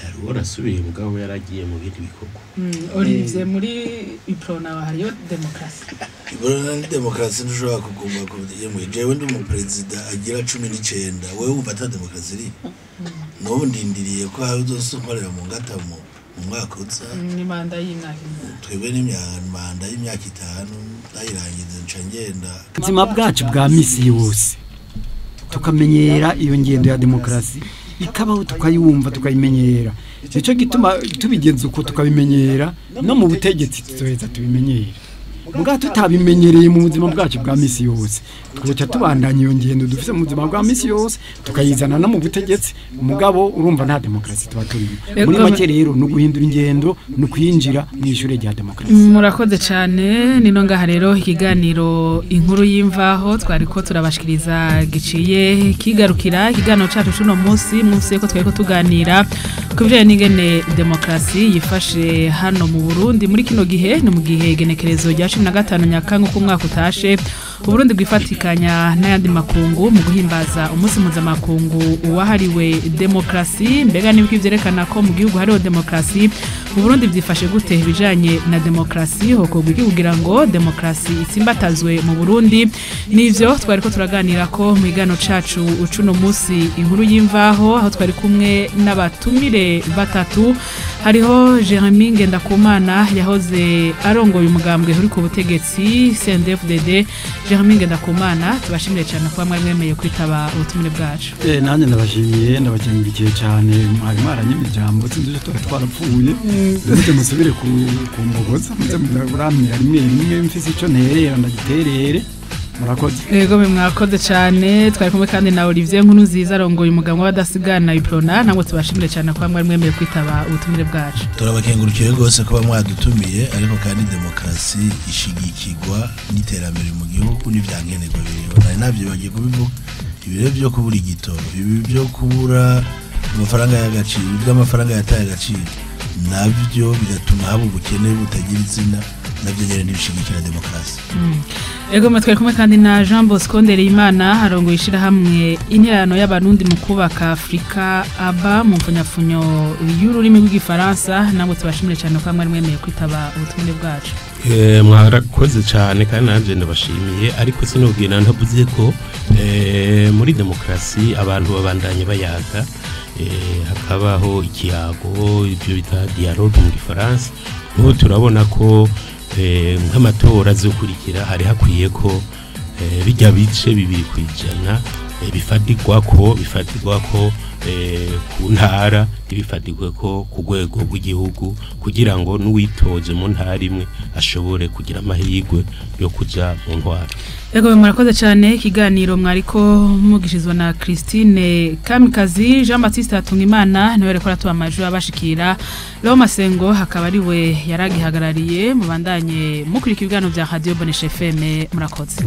Hari uwo nasubiye, mugabo yaragiye mu bindi bikorwa. Olivier, muri UPRONA hariyo demokarasi? Ibona ni demokarasi, ntushobora kuguma ku yemwe. Jewe ndi umuperezida agira 19, wewe wumva ata demokarasi iri? N'ubu ndindiriye ko hari uzosonkorera mu ngata mu mwaka uza. Ni manda y'imyaka ingana? Twebwe manda y'imyaka 5, ndayirangiza nca ngenda. Ubuzima bwacu bwa misi yose tukamenyera iyo ngendo ya demokarasi, ikabaho, tukayumva, tukayimenyera. Nicyo gituma tubigenza uko, tukabimenyera, no mu butegetsi tuzoheza tubimenyere. Mbwa tutabimenyereye mu buzima bwacu bwa misi yose, twoca tubandanya iyo ngendo dufise mu buzima bwa misi yose, tukayizana no mu butegetsi. Umugabo urumva nta demokarasi tuba turimo. Muri make rero ni uguhindura ingendo, ni ukwinjira mu ishure rya demokarasi. Murakoze cyane. Nino ngaha rero ikiganiro Inkuru y'Imvaho twari ko turabashikiriza giciye kigarukira. Ikiganiro cacu cuno munsi, munsi ko twari ko tuganira ku bijanye n'ingene demokarasi yifashe hano mu Burundi muri kino gihe. Ni mu gihe igenekerezo rya 15 Nyakanga uko umwaka utashe, Uburundi bwifatikanya n'ayandi makungu mu guhimbaza umunsi mpuzamakungu wahariwe demokarasi. Mbega nibiki vyerekana ko mu gihugu hariho demokarasi? Mu Burundi vyifashe gute ibijanye na demokarasi? Hokorwa iki kugira ngo demokarasi itsimbatazwe mu Burundi? Nivyo twari ko turaganira ko mu igano cacu ucuno munsi Inkuru y'Imvaho, aho twari kumwe n'abatumire batatu. Hariho Jeremy Ngendakumana yahoze arongoye umugambwe uri ku butegetsi CNDD-FDD. Jeremy Ngendakumana, tubashimire cyane kuba mwari mwemeye kwitaba ubutumire bwacu. Nanjye ndabashimiye, ndabakengurukiye cyane. Mwari mwaranyima ijambo, sinzi icyo twari twarapfuye. Muze musubire ku mbogoza, muze muramira rimwe rimwe, mfise icyo nterera ndagiterere. Murakoze. Yego, mwakoze cyane. Twari kumwe kandi na Olivier Nkurunziza arongoye umugambwe w'abadasigana UPRONA. Namwe tubashimire cyane kuba mwari mwemeye kwitaba ubutumire bwacu. Turabakengurukiye rwose kuba mwadutumiye, ariko kandi demokarasi ishigikirwa n'iterambere mu gihugu n'ivyankenerwa biriho. Nari navyo bagiye kubivuga, ibi byo kubura igitoro, ibi byo kubura amafaranga y'agaciro, ibi by'amafaranga yataye agaciro, navyo bigatuma haba ubukene butagira izina, navyo nyene ntibishigikira demokarasi. Ego, twari kumwe kandi na Jean Bosco Ndereyimana arongoye ishirahamwe Interano y'Abarundi mu Kubaka Afrika, ABA mu mfunyafunyo y'ururimi rw'igifaransa. Namwe tubashimire cyane kuba mwari mwemeye kwitaba ubutumire bwacu. Mwarakoze cyane kandi nanjye ndabashimiye, ariko sinubwira ntavuze ko muri demokarasi abantu babandanya bayaga, hakabaho ikiyago, ibyo bita dialogue mu gifaransa. N'ubu turabona ko nk'amatora azokurikira hari hakwiye ko bijya bice 2% bifatirwa ko ku ntara, ntibifatirwe ko ku rwego rw'igihugu, kugira ngo n'uwitoje mu ntara imwe ashobore kugira amahirwe yo kuja mu ntwaro. Ego, murakoze cyane. Ikiganiro mwariko mugishizwa na Christine Kamikazi. Jean Baptiste Hatungimana niwe ariko aratuba amajwi abashikira. Leo Masengo hakaba ari we yaragihagarariye. Mubandanye mukurikira ibiganiro bya Radio Bonesha FM. Murakoze.